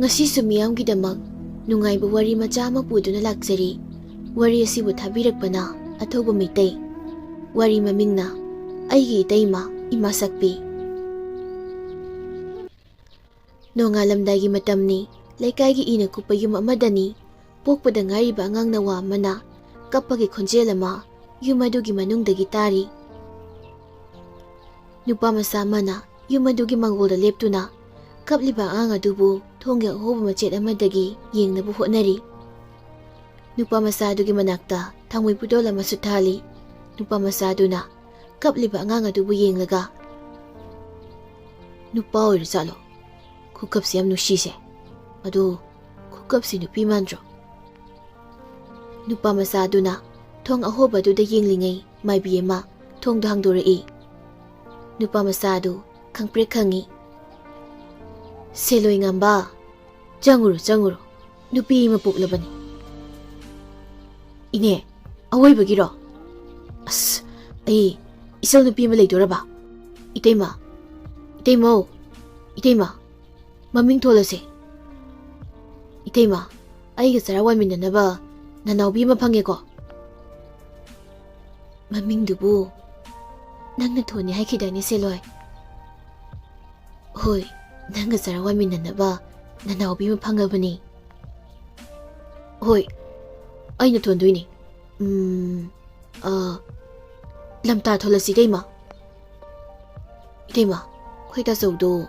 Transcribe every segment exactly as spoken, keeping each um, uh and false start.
ꯉꯁꯤꯁꯨ ꯃꯤꯌꯥꯝꯒꯤꯗꯃꯛ ꯅꯨꯡꯉꯥꯏꯕ ꯋꯥꯔꯤ ꯃꯆꯥ ꯑꯃ ꯄꯨꯗꯨꯅ ꯂꯥꯛꯆꯔꯤ꯫ ꯋꯥꯔꯤ ꯑꯁꯤꯕꯨ ꯊꯥꯕꯤꯔꯛꯄꯅ ꯑꯊꯧꯕ ꯃꯩꯇꯩ꯫ ꯋꯥꯔꯤ ꯃꯃꯤꯡꯅ ꯑꯩꯒꯤ ꯏꯇꯩꯃ ꯏꯃꯥ ꯁꯛꯄꯤ꯫ ꯅꯣꯡꯉꯥꯜꯂꯝꯗꯥꯏꯒꯤ ꯃꯇꯝꯅꯤ꯫ ꯂꯩꯀꯥꯏꯒꯤ ꯏꯅ ꯀꯨꯞꯄ ꯌꯨꯝ ꯑꯃꯗꯅꯤ꯫ ꯄꯣꯛꯄꯗ ꯉꯥꯏꯔꯤꯕ ꯑꯉꯥꯡ ꯅꯋꯥ ꯑꯃꯅ ꯀꯞꯄꯒꯤ ꯈꯣꯟꯖꯦꯜ ꯑꯃ ꯌꯨꯝ ꯑꯗꯨꯒꯤ ꯃꯅꯨꯡꯗꯒꯤ ꯇꯥꯔꯤ꯫ ꯅꯨꯄꯥ ꯃꯆꯥ ꯑꯃꯅ ꯌꯨꯝ ꯑꯗꯨꯒꯤ ꯃꯥꯡꯒꯣꯜꯗ ꯂꯦꯞꯇꯨꯅ ꯀꯞꯂꯤꯕ ꯑꯉꯥꯡ ꯑꯗꯨꯕꯨ ꯊꯣꯡꯒꯤ ꯑꯍꯣꯕ ꯃꯆꯦꯠ ꯑꯃꯗꯒꯤ ꯌꯦꯡꯅꯕ ꯍꯣꯠꯅꯔꯤ꯫ ꯅꯨꯄꯥ ꯃꯆꯥ ꯑꯗꯨꯒꯤ ꯃꯅꯥꯛꯇ ꯊꯥꯡꯃꯩ ꯄꯨꯇꯣꯜ ꯑꯃꯁꯨ ꯊꯥꯜꯂꯤ꯫ ꯅꯨꯄꯥ ꯃꯆꯥ ꯑꯗꯨꯅ ꯀꯞꯂꯤꯕ ꯑꯉꯥꯡ ꯑꯗꯨꯕꯨ ꯌꯦꯡꯂꯒ, "ꯅꯨꯄꯥ ꯑꯣꯏꯔꯖꯥꯠꯂꯣ? ꯈꯨꯀꯞꯁꯦ ꯌꯥꯝ ꯅꯨꯡꯁꯤꯁꯦ꯫ ꯑꯗꯣ ꯈꯨꯀꯞꯁꯦ ꯅꯨꯄꯤ ꯃꯥꯟꯗ꯭ꯔꯣ?" ꯅꯨꯄꯥ ꯃꯆꯥ ꯑꯗꯨꯅ ꯊꯣꯡ ꯑꯍꯣꯕ ꯑꯗꯨꯗ ꯌꯦꯡꯂꯤꯉꯩ ꯃꯥꯏꯕꯤ ꯑꯃ ꯊꯣꯡꯗꯣ ꯍꯥꯡꯗꯣꯔꯛꯏ꯫ ꯅꯨꯄꯥ ꯃꯆꯥ ꯑꯗꯨ ꯈꯪꯄ꯭ꯔꯦꯛ ꯈꯪꯉꯤ꯫ "ꯁꯦꯂꯣꯏ ꯉꯝꯕ, ꯆꯪꯉꯨꯔꯣ, ꯆꯪꯉꯨꯔꯣ, ꯅꯨꯄꯤ ꯑꯃ ꯄꯣꯛꯂꯕꯅꯤ꯫" "ꯏꯅꯦ, ꯑꯋꯣꯏꯕꯒꯤꯔꯣ? ꯑꯁ, ꯑꯩ ꯏꯆꯜ ꯅꯨꯄꯤ ꯑꯃ ꯂꯩꯗꯣꯔꯕ? ꯏꯇꯩꯃ, ꯏꯇꯩꯃꯧ, ꯏꯇꯩꯃ, ꯃꯃꯤꯡ ꯊꯣꯜꯂꯁꯦ꯫ ꯏꯇꯩꯃ, ꯑꯩꯒ ꯆꯔꯥ ꯋꯥꯟꯃꯤꯟꯅꯅꯕ ꯅꯅꯥꯎꯕꯤ ꯑꯃ ꯐꯪꯉꯦꯀꯣ?" "ꯃꯃꯤꯡꯗꯨꯕꯨ ꯅꯪꯅ ꯊꯣꯟꯅꯤ ꯍꯥꯏꯈꯤꯗꯥꯏꯅꯦ, ꯁꯦꯂꯣꯏ?" "ꯍꯣꯏ, ꯅꯪꯒ ꯆꯔꯥ ꯋꯥꯟꯃꯤꯟꯅꯅꯕ ꯅꯅꯥꯎꯕꯤ ꯑꯃ ꯐꯪꯉꯕꯅꯤ꯫" "ꯍꯣꯏ, ꯑꯩꯅ ꯊꯣꯟꯗꯣꯏꯅꯤ꯫ ꯎꯝ, ꯑ, ꯂꯝꯇꯥ ꯊꯣꯜꯂꯁꯤ, ꯏꯇꯩꯃ꯫" "ꯏꯇꯩꯃ, ꯑꯩꯈꯣꯏ ꯇꯥꯆꯧꯗꯣ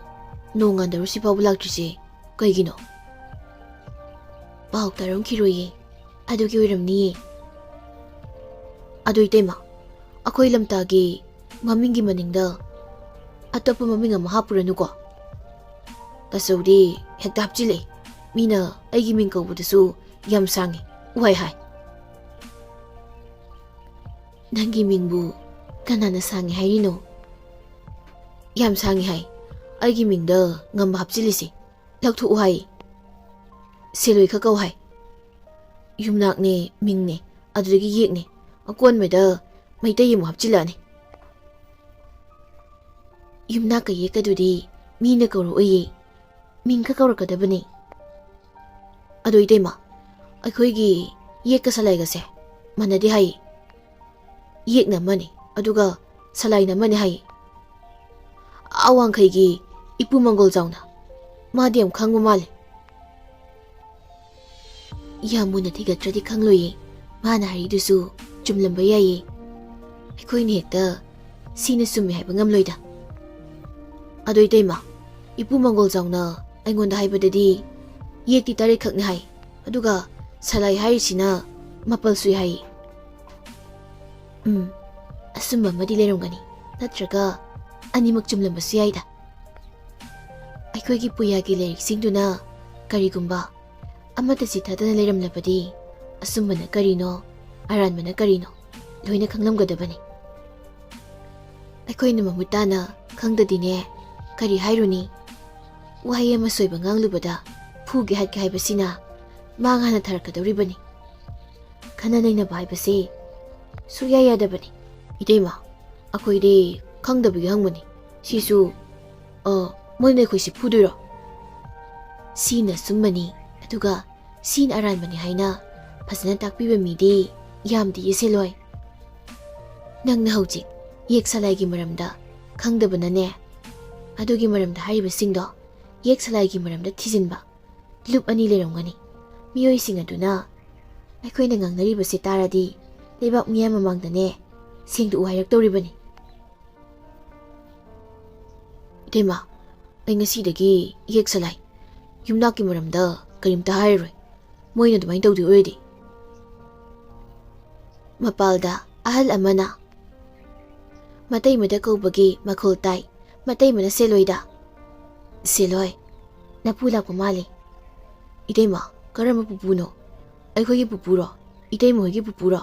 ꯅꯣꯡ ꯉꯥꯟꯗꯔꯨꯁꯤ ꯐꯥꯎꯕ ꯂꯥꯛꯇ꯭ꯔꯤꯁꯦ ꯀꯩꯒꯤꯅꯣ?" "ꯄꯥꯎ ꯇꯥꯔꯝꯈꯤꯔꯣꯏꯌꯦ, ꯑꯗꯨꯒꯤ ꯑꯣꯏꯔꯝꯅꯤꯌꯦ꯫" "ꯑꯗꯨ ꯏꯇꯩꯃ, ꯑꯩꯈꯣꯏ ꯂꯝꯇꯥꯒꯤ ꯃꯃꯤꯡꯒꯤ ꯃꯅꯤꯡꯗ ꯑꯇꯣꯞꯄ ꯃꯃꯤꯡ ꯑꯃ ꯍꯥꯞꯄꯨꯔꯅꯨꯀꯣ꯫ ꯇꯥꯆꯧꯗꯤ ꯍꯦꯛꯇ ꯍꯥꯞꯆꯤꯜꯂꯛꯏ꯫ ꯃꯤꯅ ꯑꯩꯒꯤ ꯃꯤꯡ ꯀꯧꯕꯗꯁꯨ ꯌꯥꯝ ꯁꯥꯡꯉꯤ, ꯎꯍꯥꯏ ꯍꯥꯏ꯫" "ꯅꯪꯒꯤ ꯃꯤꯡꯕꯨ ꯀꯅꯥꯅ ꯁꯥꯡꯉꯤ ꯍꯥꯏꯔꯤꯅꯣ?" "ꯌꯥꯝ ꯁꯥꯡꯉꯤ ꯍꯥꯏ꯫ ꯑꯩꯒꯤ ꯃꯤꯡꯗ ꯉꯝꯕ ꯍꯥꯞꯆꯤꯜꯂꯤꯁꯦ ꯂꯧꯊꯣꯛꯎ ꯍꯥꯏ꯫ ꯁꯦꯂꯣꯏ ꯈꯛ ꯀꯧ ꯍꯥꯏ꯫ ꯌꯨꯝꯅꯥꯛꯅꯦ, ꯃꯤꯡꯅꯦ, ꯑꯗꯨꯗꯒꯤ ꯌꯦꯛꯅꯦ, ꯑꯀꯣꯟꯕꯗ ꯃꯩꯇꯩ ꯑꯃꯨꯛ ꯍꯥꯞꯆꯤꯜꯂꯛꯑꯅꯤ꯫" "ꯌꯨꯝꯅꯥꯛꯀ ꯌꯦꯛꯀꯗꯨꯗꯤ ꯃꯤꯅ ꯀꯧꯔꯛꯑꯣꯏꯌꯦ, ꯃꯤꯡ ꯈꯛ ꯀꯧꯔꯛꯀꯗꯕꯅꯤ꯫" ꯑꯗꯣ ꯏꯇꯩꯃ, ꯑꯩꯈꯣꯏꯒꯤ ꯌꯦꯛꯀ ꯁꯂꯥꯏꯒꯁꯦ ꯃꯥꯟꯅꯗꯦ ꯍꯥꯏ꯫ ꯌꯦꯛꯅ ꯑꯃꯅꯤ, ꯑꯗꯨꯒ ꯁꯂꯥꯏꯅ ꯑꯃꯅꯤ ꯍꯥꯏ꯫ ꯑꯥ ꯋꯥꯡꯈꯩꯒꯤ ꯏꯄꯨ ꯃꯪꯒꯣꯜ ꯆꯥꯎꯅ, ꯃꯥꯗꯤ ꯌꯥꯝ ꯈꯪꯕ ꯃꯥꯜꯂꯦ꯫ ꯌꯥꯝ ꯃꯨꯟꯅ ꯊꯤꯒꯠꯇ꯭ꯔꯗꯤ ꯈꯪꯂꯣꯏꯌꯦ꯫ ꯃꯥꯅ ꯍꯥꯏꯔꯤꯗꯨꯁꯨ ꯆꯨꯝꯂꯝꯕ ꯌꯥꯏꯌꯦ꯫ ꯑꯩꯈꯣꯏꯅ ꯍꯦꯛꯇ ꯁꯤꯅ ꯆꯨꯝꯃꯦ ꯍꯥꯏꯕ ꯉꯝꯂꯣꯏꯗ꯫ ꯑꯗꯣ ꯏꯇꯩꯃ, ꯏꯄꯨ ꯃꯪꯒꯣꯜ ꯆꯥꯎꯅ ꯑꯩꯉꯣꯟꯗ ꯍꯥꯏꯕꯗꯗꯤ ꯌꯦꯛꯇꯤ ꯇꯔꯦꯠꯈꯛꯅꯤ ꯍꯥꯏ, ꯑꯗꯨꯒ ꯁꯂꯥꯏ ꯍꯥꯏꯔꯤꯁꯤꯅ ꯃꯥꯄꯜ ꯁꯨꯏ ꯍꯥꯏ꯫ ꯎꯝ, ꯑꯆꯨꯝꯕ ꯑꯃꯗꯤ ꯂꯩꯔꯝꯒꯅꯤ, ꯅꯠꯇ꯭ꯔꯒ ꯑꯅꯤꯃꯛ ꯆꯨꯝꯂꯝꯕꯁꯨ ꯌꯥꯏꯗ꯫ ꯑꯩꯈꯣꯏꯒꯤ ꯄꯨꯌꯥꯒꯤ ꯂꯥꯏꯔꯤꯛꯁꯤꯡꯗꯨꯅ ꯀꯔꯤꯒꯨꯝꯕ ꯑꯃꯠꯇ ꯆꯤꯠꯊꯗꯅ ꯂꯩꯔꯝꯂꯕꯗꯤ, ꯑꯆꯨꯝꯕꯅ ꯀꯔꯤꯅꯣ, ꯑꯔꯥꯟꯕꯅ ꯀꯔꯤꯅꯣ ꯂꯣꯏꯅ ꯈꯪꯂꯝꯒꯗꯕꯅꯤ꯫ ꯑꯩꯈꯣꯏꯅ ꯃꯃꯨꯠ ꯇꯥꯅ ꯈꯪꯗꯗꯤꯅꯦ, ꯀꯔꯤ ꯍꯥꯏꯔꯨꯅꯤ? ꯋꯥꯍꯩ ꯑꯃ ꯁꯣꯏꯕ ꯉꯥꯡꯂꯨꯕꯗ ꯐꯨꯒꯦ ꯍꯥꯠꯀꯦ ꯍꯥꯏꯕꯁꯤꯅ ꯃꯥꯡ ꯍꯥꯟꯅ ꯊꯥꯔꯛꯀꯗꯧꯔꯤꯕꯅꯤ꯫ ꯈꯟꯅ ꯅꯩꯅꯕ ꯍꯥꯏꯕꯁꯦ ꯁꯨꯛꯌꯥ ꯌꯥꯗꯕꯅꯤ꯫ ꯏꯇꯩꯃ, ꯑꯩꯈꯣꯏꯗꯤ ꯈꯪꯗꯕꯒꯤ ꯍꯪꯕꯅꯤ꯫ ꯁꯤꯁꯨ, ꯑ, ꯃꯣꯏꯅ ꯑꯩꯈꯣꯏꯁꯦ ꯐꯨꯗꯣꯏꯔꯣ? ꯁꯤꯅ ꯑꯆꯨꯝꯕꯅꯤ, ꯑꯗꯨꯒ ꯁꯤꯅ ꯑꯔꯥꯟꯕꯅꯤ ꯍꯥꯏꯅ ꯐꯖꯅ ꯇꯥꯛꯄꯤꯕ ꯃꯤꯗꯤ ꯌꯥꯝꯗꯤꯌꯦ ꯁꯦꯂꯣꯏ꯫ ꯅꯪꯅ ꯍꯧꯖꯤꯛ ꯌꯦꯛ ꯁꯂꯥꯏꯒꯤ ꯃꯔꯝꯗ ꯈꯪꯗꯕꯅꯅꯦ, ꯑꯗꯨꯒꯤ ꯃꯔꯝꯗ ꯍꯥꯏꯔꯤꯕꯁꯤꯡꯗꯣ ꯌꯦꯛ ꯁꯂꯥꯏꯒꯤ ꯃꯔꯝꯗ ꯊꯤꯖꯤꯟꯕ ꯂꯨꯞ ꯑꯅꯤ ꯂꯩꯔꯝꯒꯅꯤ꯫ ꯃꯤꯑꯣꯏꯁꯤꯡ ꯑꯗꯨꯅ ꯑꯩꯈꯣꯏꯅ ꯉꯥꯡꯅꯔꯤꯕꯁꯤ ꯇꯥꯔꯗꯤ ꯂꯩꯕꯥꯛ ꯃꯤꯌꯥꯝ ꯃꯃꯥꯡꯗꯅꯦ ꯁꯦꯡꯗꯣꯛꯎ ꯍꯥꯏꯔꯛꯇꯧꯔꯤꯕꯅꯤ꯫ ꯏꯇꯩꯃ, ꯑꯩ ꯉꯁꯤꯗꯒꯤ ꯌꯦꯛ ꯁꯂꯥꯏ, ꯌꯨꯝꯅꯥꯛꯀꯤ ꯃꯔꯝꯗ ꯀꯔꯤꯝꯇ ꯍꯥꯏꯔꯔꯣꯏ꯫ ꯃꯣꯏꯅ ꯑꯗꯨꯃꯥꯏꯅ ꯇꯧꯗꯣꯏ ꯑꯣꯏꯔꯗꯤ꯫ ꯃꯄꯥꯜꯗ ꯑꯍꯜ ꯑꯃꯅ ꯃꯇꯩꯃꯗ ꯀꯧꯕꯒꯤ ꯃꯈꯣꯜ ꯇꯥꯏ꯫ ꯃꯇꯩꯃꯅ ꯁꯦꯂꯣꯏꯗ, "ꯁꯦꯂꯣꯏ, ꯅꯄꯨ ꯂꯥꯛꯄ ꯃꯥꯜꯂꯤ꯫" "ꯏꯇꯩꯃ, ꯀꯔꯝꯕ ꯄꯨꯄꯨꯅꯣ? ꯑꯩꯈꯣꯏꯒꯤ ꯄꯨꯄꯨꯔꯣ? ꯏꯇꯩꯃ ꯍꯣꯏꯒꯤ ꯄꯨꯄꯨꯔꯣ?"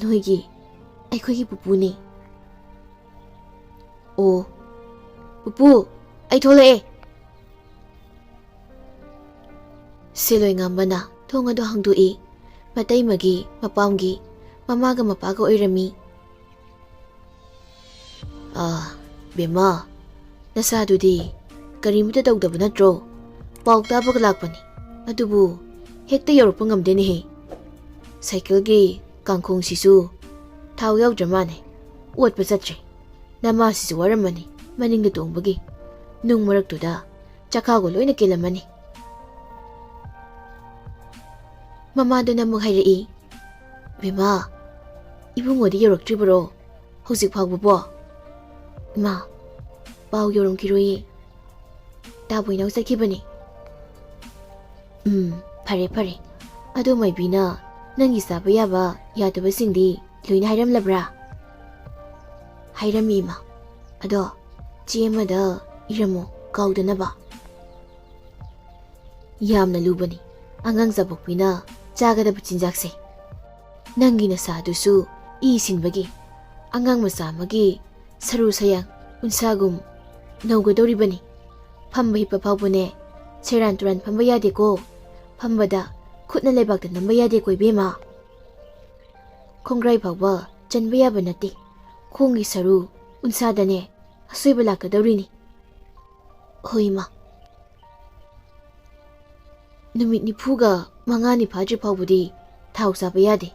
"ꯅꯣꯏꯒꯤ, ꯑꯩꯈꯣꯏꯒꯤ ꯄꯨꯄꯨꯅꯤ꯫" "ꯑꯣ, ꯄꯨꯄꯨ, ꯑꯩ ꯊꯣꯛꯂꯛꯑꯦ꯫" ꯁꯦꯂꯣꯏ ꯉꯝꯕꯅ ꯊꯣꯡ ꯑꯗꯨ ꯍꯥꯡꯗꯣꯛꯏ꯫ ꯃꯇꯩꯃꯒꯤ ꯃꯄꯥꯝꯒꯤ ꯃꯃꯥꯒ ꯃꯄꯥꯒ ꯑꯣꯏꯔꯝꯃꯤ꯫ "ꯑꯥ, ꯕꯦꯝꯃ, ꯅꯁꯥꯗꯨꯗꯤ ꯀꯔꯤꯃꯇ ꯇꯧꯗꯕ ꯅꯠꯇ꯭ꯔꯣ? ꯄꯥꯎ ꯇꯥꯕꯒ ꯂꯥꯛꯄꯅꯤ꯫ ꯑꯗꯨꯕꯨ ꯍꯦꯛꯇ ꯌꯧꯔꯛꯄ ꯉꯝꯗꯦꯅꯦꯍꯦ꯫ ꯁꯥꯏꯀꯜꯒꯤ ꯀꯥꯡꯈꯣꯡꯁꯤꯁꯨ ꯊꯥꯎ ꯌꯥꯎꯗ꯭ꯔ ꯃꯥꯅꯦ꯫ ꯑꯣꯠꯄ ꯆꯠꯇ꯭ꯔꯦ꯫ ꯅꯃꯥꯁꯤꯁꯨ ꯋꯥꯔꯝꯃꯅꯤ ꯃꯅꯤꯡꯗ ꯇꯣꯡꯕꯒꯤ꯫ ꯅꯨꯡ ꯃꯔꯛꯇꯨꯗ ꯆꯈꯥꯎꯒ ꯂꯣꯏꯅ ꯀꯦꯜꯂꯝꯃꯅꯤ꯫ ꯃꯃꯥꯗꯨꯅ ꯑꯃꯨꯛ ꯍꯥꯏꯔꯛꯏ, "ꯕꯦꯝꯃ, ꯏꯕꯨꯡꯉꯣꯗꯤ ꯌꯧꯔꯛꯇ꯭ꯔꯤꯕꯔꯣ ꯍꯧꯖꯤꯛ ꯐꯥꯎꯕꯕꯣ?" "ꯏꯃꯥ, ꯄꯥꯎ ꯌꯧꯔꯝꯈꯤꯔꯣꯏꯌꯦ꯫ ꯇꯥꯕꯣꯏꯅꯥꯎ ꯆꯠꯈꯤꯕꯅꯤ꯫" "ꯎꯝ, ꯐꯔꯦ ꯐꯔꯦ꯫ ꯑꯗꯣ ꯃꯥꯏꯕꯤꯅ ꯅꯪꯒꯤ ꯆꯥꯕ ꯌꯥꯕ ꯌꯥꯗꯕꯁꯤꯡꯗꯤ ꯂꯣꯏꯅ ꯍꯥꯏꯔꯝꯂꯕ꯭ꯔꯥ?" "ꯍꯥꯏꯔꯝꯃꯤ, ꯏꯃꯥ꯫ ꯑꯗꯣ ꯆꯦ ꯑꯃꯗ ꯏꯔꯝꯃꯣ, ꯀꯥꯎꯗꯅꯕ꯫" ꯌꯥꯝꯅ ꯂꯨꯕꯅꯤ ꯑꯉꯥꯡ ꯆꯥꯕꯣꯛꯄꯤꯅ ꯆꯥꯒꯗꯕ ꯆꯤꯟꯖꯥꯛꯁꯦ꯫ ꯅꯪꯒꯤ ꯅꯁꯥꯗꯨꯁꯨ ꯏ ꯁꯤꯟꯕꯒꯤ ꯑꯉꯥꯡ ꯃꯆꯥ ꯑꯃꯒꯤ ꯁꯔꯨ ꯁꯌꯥꯡ ꯎꯟꯁꯥꯒꯨꯝ ꯅꯧꯒꯗꯧꯔꯤꯕꯅꯤ꯫ ꯐꯝꯕ ꯍꯤꯞꯄ ꯐꯥꯎꯕꯅꯦ ꯁꯦꯔꯥꯟ ꯇꯨꯔꯥꯟ ꯐꯝꯕ ꯌꯥꯗꯦꯀꯣ꯫ ꯐꯝꯕꯗ ꯈꯨꯠꯅ ꯂꯩꯕꯥꯛꯇ ꯅꯝꯕ ꯌꯥꯗꯦꯀꯣ ꯏꯕꯦꯝꯃ꯫ ꯈꯣꯡꯒ꯭ꯔꯥꯏ ꯐꯥꯎꯕ ꯆꯟꯕ ꯌꯥꯕ ꯅꯠꯇꯦ꯫ ꯈꯣꯡꯒꯤ ꯁꯔꯨ ꯎꯟꯁꯥꯗꯅꯦ ꯑꯁꯣꯏꯕ ꯂꯥꯛꯀꯗꯧꯔꯤꯅꯤ꯫ ꯍꯣꯏ ꯏꯃꯥ꯫ ꯅꯨꯃꯤꯠ ꯅꯤꯐꯨꯒ ꯃꯉꯥꯅꯤ ꯐꯥꯗ꯭ꯔꯤ ꯐꯥꯎꯕꯗꯤ ꯊꯥꯎ ꯆꯥꯕ ꯌꯥꯗꯦ꯫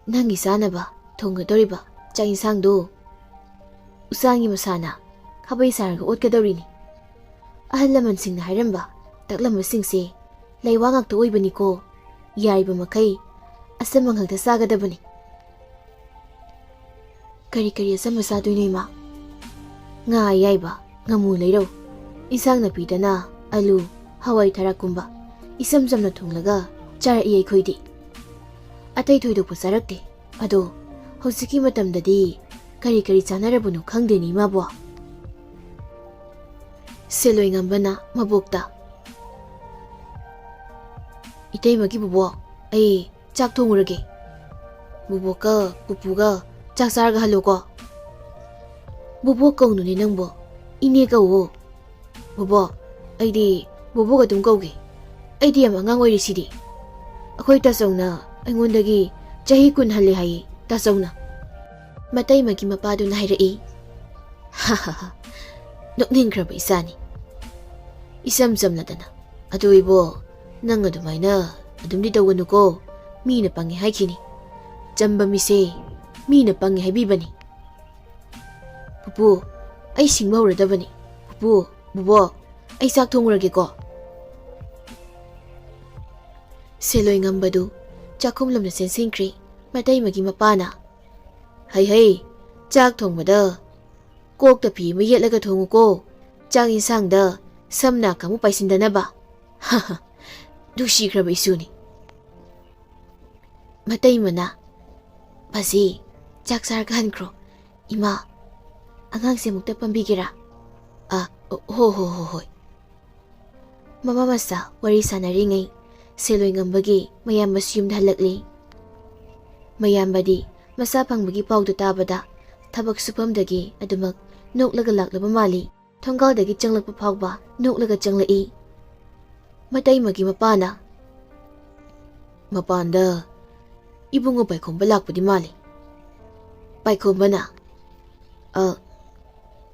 ꯅꯪꯒꯤ ꯆꯥꯅꯕ ꯊꯣꯡꯒꯗꯧꯔꯤꯕ ꯆꯥꯛ ꯏꯟꯁꯥꯡꯗꯣ ꯎꯆꯥꯟꯒꯤ ꯃꯁꯥꯅ ꯈꯥꯕꯩ ꯁꯥꯔꯒ ꯑꯣꯠꯀꯗꯧꯔꯤꯅꯤ꯫ ꯑꯍꯜ ꯂꯃꯟꯁꯤꯡꯅ ꯍꯥꯏꯔꯝꯕ ꯇꯥꯛꯂꯝꯕꯁꯤꯡꯁꯦ ꯂꯩꯋꯥ ꯉꯥꯛꯇ ꯑꯣꯏꯕꯅꯤꯀꯣ꯫ ꯌꯥꯔꯤꯕ ꯃꯈꯩ ꯑꯆꯝꯕ ꯉꯥꯛꯇ ꯆꯥꯒꯗꯕꯅꯤ꯫ ꯀꯔꯤ ꯀꯔꯤ ꯑꯆꯝꯕ ꯆꯥꯗꯣꯏꯅꯣ ꯏꯃꯥ? ꯉꯥ ꯑꯌꯥꯏꯕ, ꯉꯥꯃꯨ ꯂꯩꯔꯧ, ꯏꯟꯁꯥꯡ ꯅꯥꯄꯤꯗꯅ ꯑꯂꯨ, ꯍꯋꯥꯏ ꯊꯔꯥꯛꯀꯨꯝꯕ ꯏꯆꯝ ꯆꯝꯅ ꯊꯣꯡꯂꯒ ꯆꯥꯔꯛꯏ ꯑꯩꯈꯣꯏꯗꯤ꯫ ꯑꯇꯩ ꯊꯣꯏꯗꯣꯛꯄ ꯆꯥꯔꯛꯇꯦ꯫ ꯑꯗꯣ ꯍꯧꯖꯤꯛꯀꯤ ꯃꯇꯝꯗꯗꯤ ꯀꯔꯤ ꯀꯔꯤ ꯆꯥꯅꯔꯕꯅꯣ ꯈꯪꯗꯦꯅꯦ ꯏꯃꯥꯕꯣ꯫ ꯁꯦꯂꯣꯏ ꯉꯝꯕꯅ ꯃꯕꯣꯛꯇ, "ꯏꯇꯩꯃꯒꯤ ꯕꯣꯕꯣꯛ, ꯑꯩ ꯆꯥꯛ ꯊꯣꯡꯉꯨꯔꯒꯦ꯫ ꯕꯣꯕꯣꯛꯀ ꯄꯨꯄꯨꯒ ꯆꯥꯛ ꯆꯥꯔꯒ ꯍꯜꯂꯣꯀꯣ꯫" "ꯕꯣꯕꯣꯛ ꯀꯧꯅꯨꯅꯦ ꯅꯪꯕꯣ, ꯏꯅꯦ ꯀꯧꯋꯣ꯫" "ꯕꯣꯕꯣꯛ, ꯑꯩꯗꯤ ꯕꯣꯕꯣꯛ ꯑꯗꯨꯝ ꯀꯧꯒꯦ꯫ ꯑꯩꯗꯤ ꯌꯥꯝ ꯑꯉꯥꯡ ꯑꯣꯏꯔꯤꯁꯤꯗꯤ꯫ ꯑꯩꯈꯣꯏ ꯇꯥꯆꯧꯅ ꯑꯩꯉꯣꯟꯗꯒꯤ ꯆꯍꯤ ꯀꯨꯟ ꯍꯜꯂꯦ ꯍꯥꯏꯌꯦ, ꯇꯥꯆꯧꯅ꯫" ꯃꯇꯩꯃꯒꯤ ꯃꯄꯥꯗꯨꯅ ꯍꯥꯏꯔꯛꯏ꯫ ꯅꯣꯛꯅꯤꯡꯈ꯭ꯔꯕ ꯏꯆꯥꯅꯤ꯫ ꯏꯆꯝ ꯆꯝꯅꯗꯅ꯫ "ꯑꯗꯨ ꯏꯕꯣ, ꯅꯪ ꯑꯗꯨꯃꯥꯏꯅ ꯑꯗꯨꯝꯗꯤ ꯇꯧꯒꯅꯨꯀꯣ꯫ ꯃꯤꯅ ꯄꯪꯉꯦ ꯍꯥꯏꯈꯤꯅꯤ꯫ ꯆꯝꯕ ꯃꯤꯁꯦ ꯃꯤꯅ ꯄꯪꯉꯦ ꯍꯥꯏꯕꯤꯕꯅꯤ꯫ ꯄꯨꯄꯨ, ꯑꯩ ꯁꯤꯡꯕ ꯍꯧꯔꯗꯕꯅꯤ꯫ ꯄꯨꯄꯨ, ꯕꯨꯕꯣꯛ, ꯑꯩ ꯆꯥꯛ ꯊꯣꯡꯉꯨꯔꯒꯦꯀꯣ꯫" ꯁꯦꯂꯣꯏ ꯉꯝꯕꯗꯨ ꯆꯥꯛꯈꯨꯝꯂꯣꯝꯗ ꯆꯦꯟꯁꯤꯟꯈ꯭ꯔꯦ꯫ ꯃꯇꯩꯃꯒꯤ ꯃꯄꯥꯅ, "ꯍꯩ ꯍꯩ, ꯆꯥꯛ ꯊꯣꯡꯕꯗ ꯀꯣꯛꯇ ꯐꯤ ꯑꯃ ꯌꯦꯠꯂꯒ ꯊꯣꯡꯉꯨꯀꯣ꯫ ꯆꯥꯛ ꯌꯦꯟꯁꯥꯡꯗ ꯁꯝꯅ ꯀꯥꯡꯕꯨ ꯄꯥꯏꯁꯤꯟꯗꯅꯕ꯫" ꯅꯨꯡꯁꯤꯈ꯭ꯔꯕ ꯏꯁꯨꯅꯤ꯫ ꯃꯇꯩꯃꯅ, "ꯕꯥꯖꯤ, ꯆꯥꯛ ꯆꯥꯔꯒ ꯍꯟꯈ꯭ꯔꯣ꯫ ꯏꯃꯥ, ꯑꯉꯥꯡꯁꯦ ꯑꯃꯨꯛꯇ ꯄꯝꯕꯤꯒꯦꯔꯥ?" "ꯑ, ꯍꯣ, ꯍꯣ, ꯍꯣ, ꯍꯣꯏ꯫" ꯃꯃꯥ ꯃꯆꯥ ꯋꯥꯔꯤ ꯁꯥꯟꯅꯔꯤꯉꯩ ꯁꯦꯂꯣꯏ ꯉꯝꯕꯒꯤ ꯃꯌꯥꯝꯕꯁꯨ ꯌꯨꯝꯗ ꯍꯜꯂꯛꯂꯤ꯫ ꯃꯌꯥꯝꯕꯗꯤ ꯃꯆꯥ ꯐꯪꯕꯒꯤ ꯄꯥꯎꯗꯨ ꯇꯥꯕꯗ ꯊꯕꯛ ꯁꯨꯐꯝꯗꯒꯤ ꯑꯗꯨꯃꯛ ꯅꯣꯛꯂꯒ ꯂꯥꯛꯂꯕ ꯃꯥꯜꯂꯤ꯫ ꯊꯣꯡꯒꯥꯜꯗꯒꯤ ꯆꯪꯂꯛꯄ ꯐꯥꯎꯕ ꯅꯣꯛꯂꯒ ꯆꯪꯂꯛꯏ꯫ ꯃꯇꯩꯃꯒꯤ ꯃꯄꯥꯅ, "ꯃꯄꯥꯟꯗ ꯏꯕꯨꯡꯉꯣ ꯄꯥꯏꯈꯣꯝꯕ ꯂꯥꯛꯄꯗꯤ ꯃꯥꯜꯂꯤ꯫" ꯄꯥꯏꯈꯣꯝꯕꯅ, "ꯑ,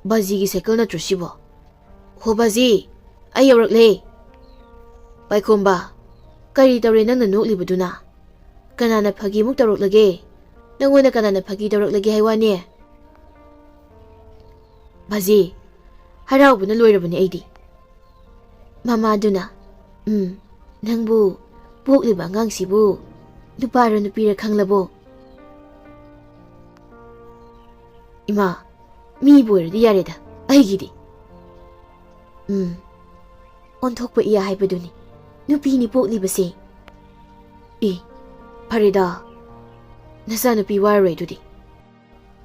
ꯕꯥꯖꯤꯒꯤ ꯁꯥꯏꯀꯜ ꯅꯠꯇ꯭ꯔꯣ ꯁꯤꯕꯣ? ꯍꯣ ꯕꯥꯖꯤ, ꯑꯩ ꯌꯧꯔꯛꯂꯦ꯫" ꯄꯥꯏꯈꯣꯝꯕ, "ꯀꯔꯤ ꯇꯧꯔꯦ ꯅꯪꯅ ꯅꯣꯛꯂꯤꯕꯗꯨꯅ? ꯀꯅꯥꯅ ꯐꯥꯒꯤꯃꯨꯛ ꯇꯧꯔꯛꯂꯒꯦ? ꯅꯪꯉꯣꯟꯗ ꯀꯅꯥꯅ ꯐꯥꯒꯤ ꯇꯧꯔꯛꯂꯒꯦ ꯍꯥꯏ ꯋꯥꯅꯦ?" "ꯕꯥꯖꯤ, ꯍꯔꯥꯎꯕꯅ ꯂꯣꯏꯔꯕꯅꯦ ꯑꯩꯗꯤ꯫" ꯃꯃꯥꯗꯨꯅ, "ꯎꯝ, ꯅꯪꯕꯨ ꯄꯣꯛꯂꯤꯕ ꯑꯉꯥꯡꯁꯤꯕꯨ ꯅꯨꯄꯥꯔ ꯅꯨꯄꯤꯔ ꯈꯪꯂꯕꯣ?" "ꯏꯃꯥ, ꯃꯤꯕꯨ ꯑꯣꯏꯔꯗꯤ ꯌꯥꯔꯦꯗ, ꯑꯩꯒꯤꯗꯤ꯫" "ꯎꯝ, ꯑꯣꯟꯊꯣꯛꯄ ꯏꯌꯥ ꯍꯥꯏꯕꯗꯨꯅꯤ ꯅꯨꯄꯤꯅꯤ ꯄꯣꯛꯂꯤꯕꯁꯦ꯫" "ꯏ, ꯐꯔꯦꯗ, ꯅꯆꯥꯅꯨꯄꯤ ꯋꯥꯔꯔꯣꯏ ꯑꯗꯨꯗꯤ꯫"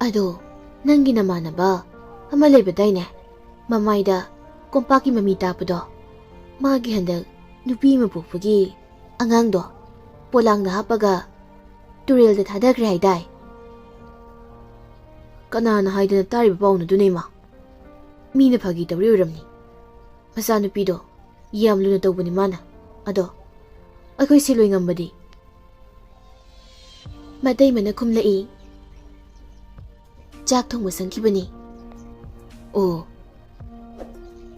"ꯑꯗꯣ, ꯅꯪꯒꯤ ꯅꯃꯥꯟꯅꯕ ꯑꯃ ꯂꯩꯕꯗꯥꯏꯅꯦ, ꯃꯃꯥꯏꯗ ꯀꯣꯝꯄꯥꯛꯀꯤ ꯃꯃꯤ ꯇꯥꯕꯗꯣ? ꯃꯥꯒꯤ ꯍꯟꯗꯛ ꯅꯨꯄꯤ ꯑꯃ ꯄꯣꯛꯄꯒꯤ ꯑꯉꯥꯡꯗꯣ ꯄꯣꯂꯥꯡꯗ ꯍꯥꯞꯄꯒ ꯇꯨꯔꯦꯜꯗ ꯊꯥꯗꯈ꯭ꯔꯦ ꯍꯥꯏꯗꯥꯏ?" "ꯀꯅꯥꯅ ꯍꯥꯏꯗꯅ ꯇꯥꯔꯤꯕ ꯄꯥꯎꯅꯣ ꯑꯗꯨꯅ, ꯏꯃꯥ? ꯃꯤꯅ ꯐꯥꯒꯤ ꯇꯧꯔꯤ ꯑꯣꯏꯔꯝꯅꯤ꯫ ꯃꯆꯥꯅꯨꯄꯤꯗꯣ ꯌꯥꯝ ꯂꯨꯅ ꯇꯧꯕꯅꯤ ꯃꯥꯅ꯫ ꯑꯗꯣ, ꯑꯩꯈꯣꯏ ꯁꯦꯂꯣꯏ ꯉꯝꯕꯗꯤ?" ꯃꯇꯩꯃꯅ ꯈꯨꯝꯂꯛꯏ, "ꯆꯥꯛ ꯊꯣꯡꯕ ꯆꯪꯈꯤꯕꯅꯤ꯫" "ꯑꯣ,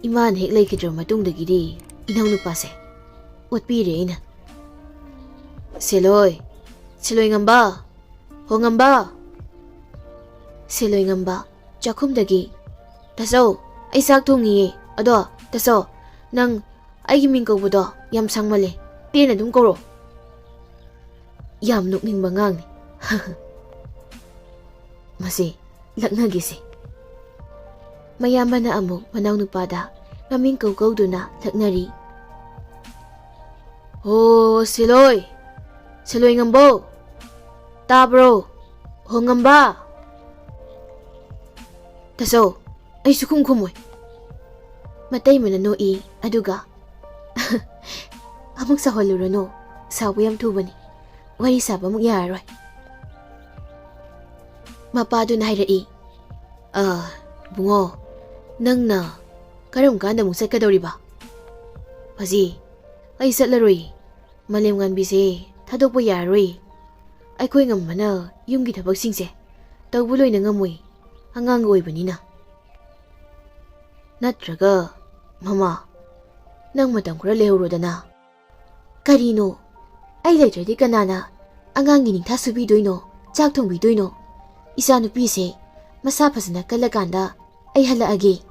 ꯏꯃꯥꯅ ꯍꯦꯛ ꯂꯩꯈꯤꯗ꯭ꯔꯕ ꯃꯇꯨꯡꯗꯒꯤꯗꯤ ꯏꯅꯥꯎꯅꯨꯄꯥꯁꯦ ꯑꯣꯠꯄꯤꯔꯦ ꯑꯩꯅ꯫ "ꯁꯦꯂꯣꯏ, ꯁꯦꯂꯣꯏ ꯉꯝꯕ, ꯍꯣ ꯉꯝꯕ!" ꯁꯦꯂꯣꯏ ꯉꯝꯕ ꯆꯥꯛꯈꯨꯝꯗꯒꯤ, "ꯇꯥꯆꯧ, ꯑꯩ ꯆꯥꯛ ꯊꯣꯡꯉꯤꯌꯦ꯫ ꯑꯗꯣ ꯇꯥꯆꯧ, ꯅꯪ ꯑꯩꯒꯤ ꯃꯤꯡ ꯀꯧꯕꯗꯣ ꯌꯥꯝ ꯁꯥꯡꯃꯜꯂꯦ, ꯇꯦꯟꯅ ꯑꯗꯨꯝ ꯀꯧꯔꯣ꯫" ꯌꯥꯝ ꯅꯣꯛꯅꯤꯡꯕ ꯑꯉꯥꯡꯅꯤ꯫ ꯃꯁꯤ ꯂꯛꯅꯒꯦꯁꯦ꯫ ꯃꯌꯥꯝꯕꯅ ꯑꯃꯨꯛ ꯃꯅꯥꯎꯅꯨꯄꯥꯗ ꯃꯃꯤꯡ ꯀꯧ ꯀꯧꯗꯨꯅ ꯂꯛꯅꯔꯤ꯫ "ꯍꯣ, ꯁꯦꯂꯣꯏ, ꯁꯦꯂꯣꯏ ꯉꯝꯕꯧ, ꯇꯥꯕ꯭ꯔꯣ? ꯍꯣ ꯉꯝꯕ!" "ꯇꯥꯆꯧ, ꯑꯩ ꯁꯨꯈꯨꯝ ꯈꯨꯝꯃꯣꯏ꯫" ꯃꯇꯩꯃꯅ ꯅꯣꯛꯏ, ꯑꯗꯨꯒ, "ꯑꯃꯨꯛ ꯁꯥꯎꯍꯜꯂꯨꯔꯅꯨ, ꯁꯥꯎꯕ ꯌꯥꯝ ꯊꯨꯕꯅꯤ, ꯋꯥꯔꯤ ꯁꯥꯕ ꯑꯃꯨꯛ ꯌꯥꯔꯔꯣꯏ꯫" ꯃꯄꯥꯗꯨꯅ ꯍꯥꯏꯔꯛꯏ, "ꯑ, ꯏꯕꯨꯡꯉꯣ, ꯅꯪꯅ ꯀꯔꯝ ꯀꯥꯟꯗ ꯑꯃꯨꯛ ꯆꯠꯀꯗꯧꯔꯤꯕ?" "ꯐꯖꯤ, ꯑꯩ ꯆꯠꯂꯔꯣꯏ꯫ ꯃꯥꯂꯦꯝ ꯉꯥꯟꯕꯤꯁꯦ ꯊꯥꯗꯣꯛꯄ ꯌꯥꯔꯔꯣꯏ꯫ ꯑꯩꯈꯣꯏ ꯉꯝꯕꯅ ꯌꯨꯝꯒꯤ ꯊꯕꯛꯁꯤꯡꯁꯦ ꯇꯧꯕ ꯂꯣꯏꯅ ꯉꯝꯃꯣꯏ, ꯑꯉꯥꯡꯒ ꯑꯣꯏꯕꯅꯤꯅ꯫" "ꯅꯠꯇ꯭ꯔꯒ, ꯃꯃꯥ, ꯅꯪ ꯃꯇꯝ ꯈꯔ ꯂꯩꯍꯧꯔꯣꯗꯅ꯫" "ꯀꯔꯤꯅꯣ? ꯑꯩ ꯂꯩꯇ꯭ꯔꯗꯤ ꯀꯅꯥꯅ ꯑꯉꯥꯡꯒꯤ ꯅꯤꯡꯊꯥ ꯁꯨꯕꯤꯗꯣꯏꯅꯣ, ꯆꯥꯛ ꯊꯣꯡꯕꯤꯗꯣꯏꯅꯣ? ꯏꯆꯥꯅꯨꯄꯤꯁꯦ ꯃꯁꯥ ꯐꯖꯅ ꯀꯜꯂꯀꯥꯟꯗ ꯑꯩ ꯍꯜꯂꯛꯑꯒꯦ꯫"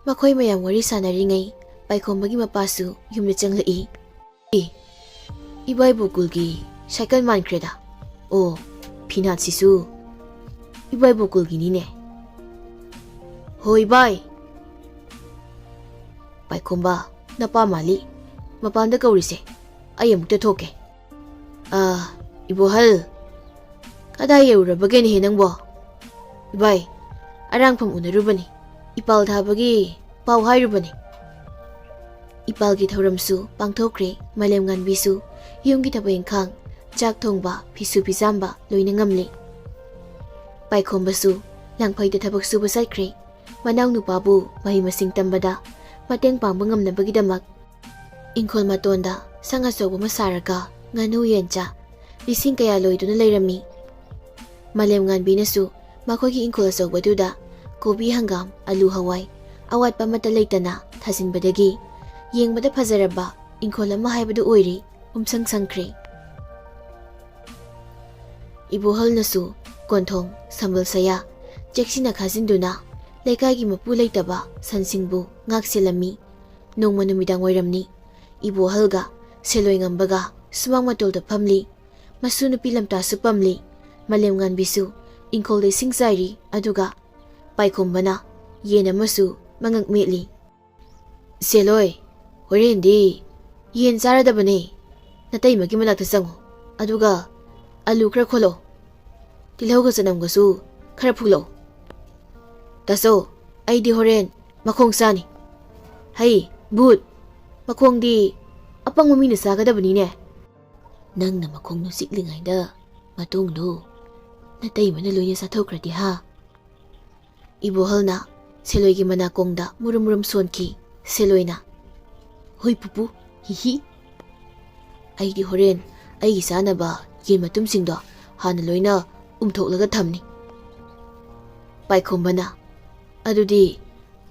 ꯃꯈꯣꯏ ꯃꯌꯥꯝ ꯋꯥꯔꯤ ꯁꯥꯟꯅꯔꯤꯉꯩ ꯄꯥꯏꯈꯣꯝꯕꯒꯤ ꯃꯄꯥꯁꯨ ꯌꯨꯝꯗ ꯆꯪꯂꯛꯏ꯫ "ꯑꯦ, ꯏꯕꯥꯏ ꯕꯣꯀꯨꯜꯒꯤ ꯁꯥꯏꯀꯜ ꯃꯥꯟꯈ꯭ꯔꯦꯗ꯫ ꯑꯣ, ꯐꯤꯅꯥꯠꯁꯤꯁꯨ ꯏꯕꯥꯏ ꯕꯣꯀꯨꯜꯒꯤꯅꯤꯅꯦ꯫" "ꯍꯣꯏ ꯏꯕꯥꯏ꯫" "ꯄꯥꯏꯈꯣꯝꯕ, ꯅꯄꯥ ꯃꯥꯜꯂꯤ꯫ ꯃꯄꯥꯟꯗ ꯀꯧꯔꯤꯁꯦ꯫ ꯑꯩ ꯑꯃꯨꯛꯇ ꯊꯣꯛꯀꯦ꯫ ꯑꯥ, ꯏꯕꯣꯍꯜ, ꯀꯗꯥꯏ ꯌꯧꯔꯕꯒꯦꯅꯦꯍꯦ ꯅꯪꯕꯣ? ꯏꯕꯥꯏ, ꯑꯔꯥꯡꯐꯝ ꯎꯅꯔꯨꯕꯅꯤ꯫ ꯏꯄꯥꯜ ꯊꯥꯕꯒꯤ ꯄꯥꯎ ꯍꯥꯏꯔꯨꯕꯅꯤ꯫" ꯏꯄꯥꯜꯒꯤ ꯊꯧꯔꯝꯁꯨ ꯄꯥꯡꯊꯣꯛꯈ꯭ꯔꯦ꯫ ꯃꯥꯂꯦꯝ ꯉꯥꯟꯕꯤꯁꯨ ꯌꯨꯝꯒꯤ ꯊꯕꯛ ꯏꯪꯈꯥꯡ, ꯆꯥꯛ ꯊꯣꯡꯕ, ꯐꯤꯁꯨ ꯐꯤꯖꯥꯝꯕ ꯂꯣꯏꯅ ꯉꯝꯂꯦ꯫ ꯄꯥꯏꯈꯣꯝꯕꯁꯨ ꯂꯪꯐꯩꯗ ꯊꯕꯛ ꯁꯨꯕ ꯆꯠꯈ꯭ꯔꯦ꯫ ꯃꯅꯥꯎꯅꯨꯄꯥꯕꯨ ꯃꯍꯩ ꯃꯁꯤꯡ ꯇꯝꯕꯗ ꯃꯇꯦꯡ ꯄꯥꯡꯕ ꯉꯝꯅꯕꯒꯤꯗꯃꯛ ꯏꯪꯈꯣꯜ ꯃꯇꯣꯟꯗ ꯁꯪ ꯑꯆꯧꯕ ꯑꯃ ꯁꯥꯔꯒ ꯉꯥꯅꯨ ꯌꯦꯟ ꯆꯥ ꯂꯤꯁꯤꯡ ꯀꯌꯥ ꯂꯣꯏꯗꯨꯅ ꯂꯩꯔꯝꯃꯤ꯫ ꯃꯥꯂꯦꯝ ꯉꯥꯟꯕꯤꯅꯁꯨ ꯃꯈꯣꯏꯒꯤ ꯏꯪꯈꯣꯜ ꯑꯆꯧꯕꯗꯨꯗ ꯀꯣꯕꯤ, ꯍꯪꯒꯥꯝ, ꯑꯂꯨ, ꯍꯋꯥꯏ ꯑꯋꯥꯠꯄ ꯑꯃꯠꯇ ꯂꯩꯇꯅ ꯊꯥꯖꯤꯟꯕꯗꯒꯤ ꯌꯦꯡꯕꯗ ꯐꯖꯔꯕ ꯏꯪꯈꯣꯜ ꯑꯃ ꯍꯥꯏꯕꯗꯨ ꯑꯣꯏꯔꯦ ꯄꯨꯝꯁꯪ ꯁꯪꯈ꯭ꯔꯦ꯫ ꯏꯕꯣꯍꯜꯅꯁꯨ ꯀꯣꯟꯊꯣꯡ, ꯁꯝꯕꯜ ꯁꯌꯥ ꯆꯦꯛꯁꯤꯟꯅ ꯈꯥꯖꯤꯟꯗꯨꯅ ꯂꯩꯀꯥꯏꯒꯤ ꯃꯄꯨ ꯂꯩꯇꯕ ꯁꯟꯁꯤꯡꯕꯨ ꯉꯥꯛ ꯁꯦꯜꯂꯝꯃꯤ꯫ ꯅꯣꯡꯃ ꯅꯨꯃꯤꯗꯥꯡ ꯋꯥꯏꯔꯝꯅꯤ꯫ ꯏꯕꯣꯍꯜꯒ ꯁꯦꯂꯣꯏ ꯉꯝꯕꯒ ꯁꯨꯃꯥꯡ ꯃꯇꯣꯜꯗ ꯐꯝꯂꯤ꯫ ꯃꯁꯨ ꯅꯨꯄꯤ ꯂꯝꯇꯥꯁꯨ ꯄꯝꯂꯤ꯫ ꯃꯥꯂꯦꯝ ꯉꯥꯟꯕꯤꯁꯨ ꯏꯪꯈꯣꯜꯗ ꯏꯁꯤꯡ ꯆꯥꯏꯔꯤ꯫ ꯑꯗꯨꯒ ꯄꯥꯏꯈꯣꯝꯕꯅ ꯌꯦꯟ ꯑꯃꯁꯨ ꯃꯉꯛ ꯃꯦꯠꯂꯤ꯫ "ꯁꯦꯂꯣꯏ, ꯍꯣꯔꯦꯟꯗꯤ ꯌꯦꯟ ꯆꯥꯔꯗꯕꯅꯦ꯫ ꯅꯇꯩꯃꯒꯤ ꯃꯅꯥꯛꯇ ꯆꯪꯉꯨ꯫ ꯑꯗꯨꯒ ꯑꯂꯨ ꯈꯔ ꯈꯣꯠꯂꯛꯑꯣ꯫ ꯇꯤꯜꯍꯧꯒ ꯆꯅꯝꯒꯁꯨ ꯈꯔ ꯐꯨꯛꯂꯛꯑꯣ꯫ ꯇꯥꯆꯧ, ꯑꯩꯗꯤ ꯍꯣꯔꯦꯟ ꯃꯈꯣꯡ ꯆꯥꯅꯤ꯫" "ꯍꯩ, ꯚꯨꯠ! ꯃꯈꯣꯡꯗꯤ ꯑꯄꯪꯕ ꯃꯤꯅ ꯆꯥꯒꯗꯕꯅꯤꯅꯦ꯫" "ꯅꯪꯅ ꯃꯈꯣꯡꯗꯨ ꯆꯤꯛꯂꯤꯉꯩꯗ ꯃꯇꯣꯡꯗꯨ ꯅꯇꯩꯃꯅ ꯂꯣꯏꯅ ꯆꯥꯊꯣꯛꯈ꯭ꯔꯗꯤ ꯍꯥ?" ꯏꯕꯣꯍꯜꯅ ꯁꯦꯂꯣꯏꯒꯤ ꯃꯅꯥꯀꯣꯡꯗ ꯃꯨꯔꯨꯝ ꯃꯨꯔꯨꯝ ꯁꯣꯟꯈꯤ꯫ ꯁꯦꯂꯣꯏꯅ, "ꯍꯣꯏ ꯄꯨꯄꯨ, ꯍꯤꯍꯤ꯫ ꯑꯩꯗꯤ ꯍꯣꯔꯦꯟ ꯑꯩꯒꯤ ꯆꯥꯅꯕ ꯌꯦꯟ ꯃꯇꯨꯝꯁꯤꯡꯗꯣ ꯍꯥꯟꯅ ꯂꯣꯏꯅ ꯎꯝꯊꯣꯛꯂꯒ ꯊꯝꯅꯤ꯫" ꯄꯥꯏꯈꯣꯝꯕꯅ, "ꯑꯗꯨꯗꯤ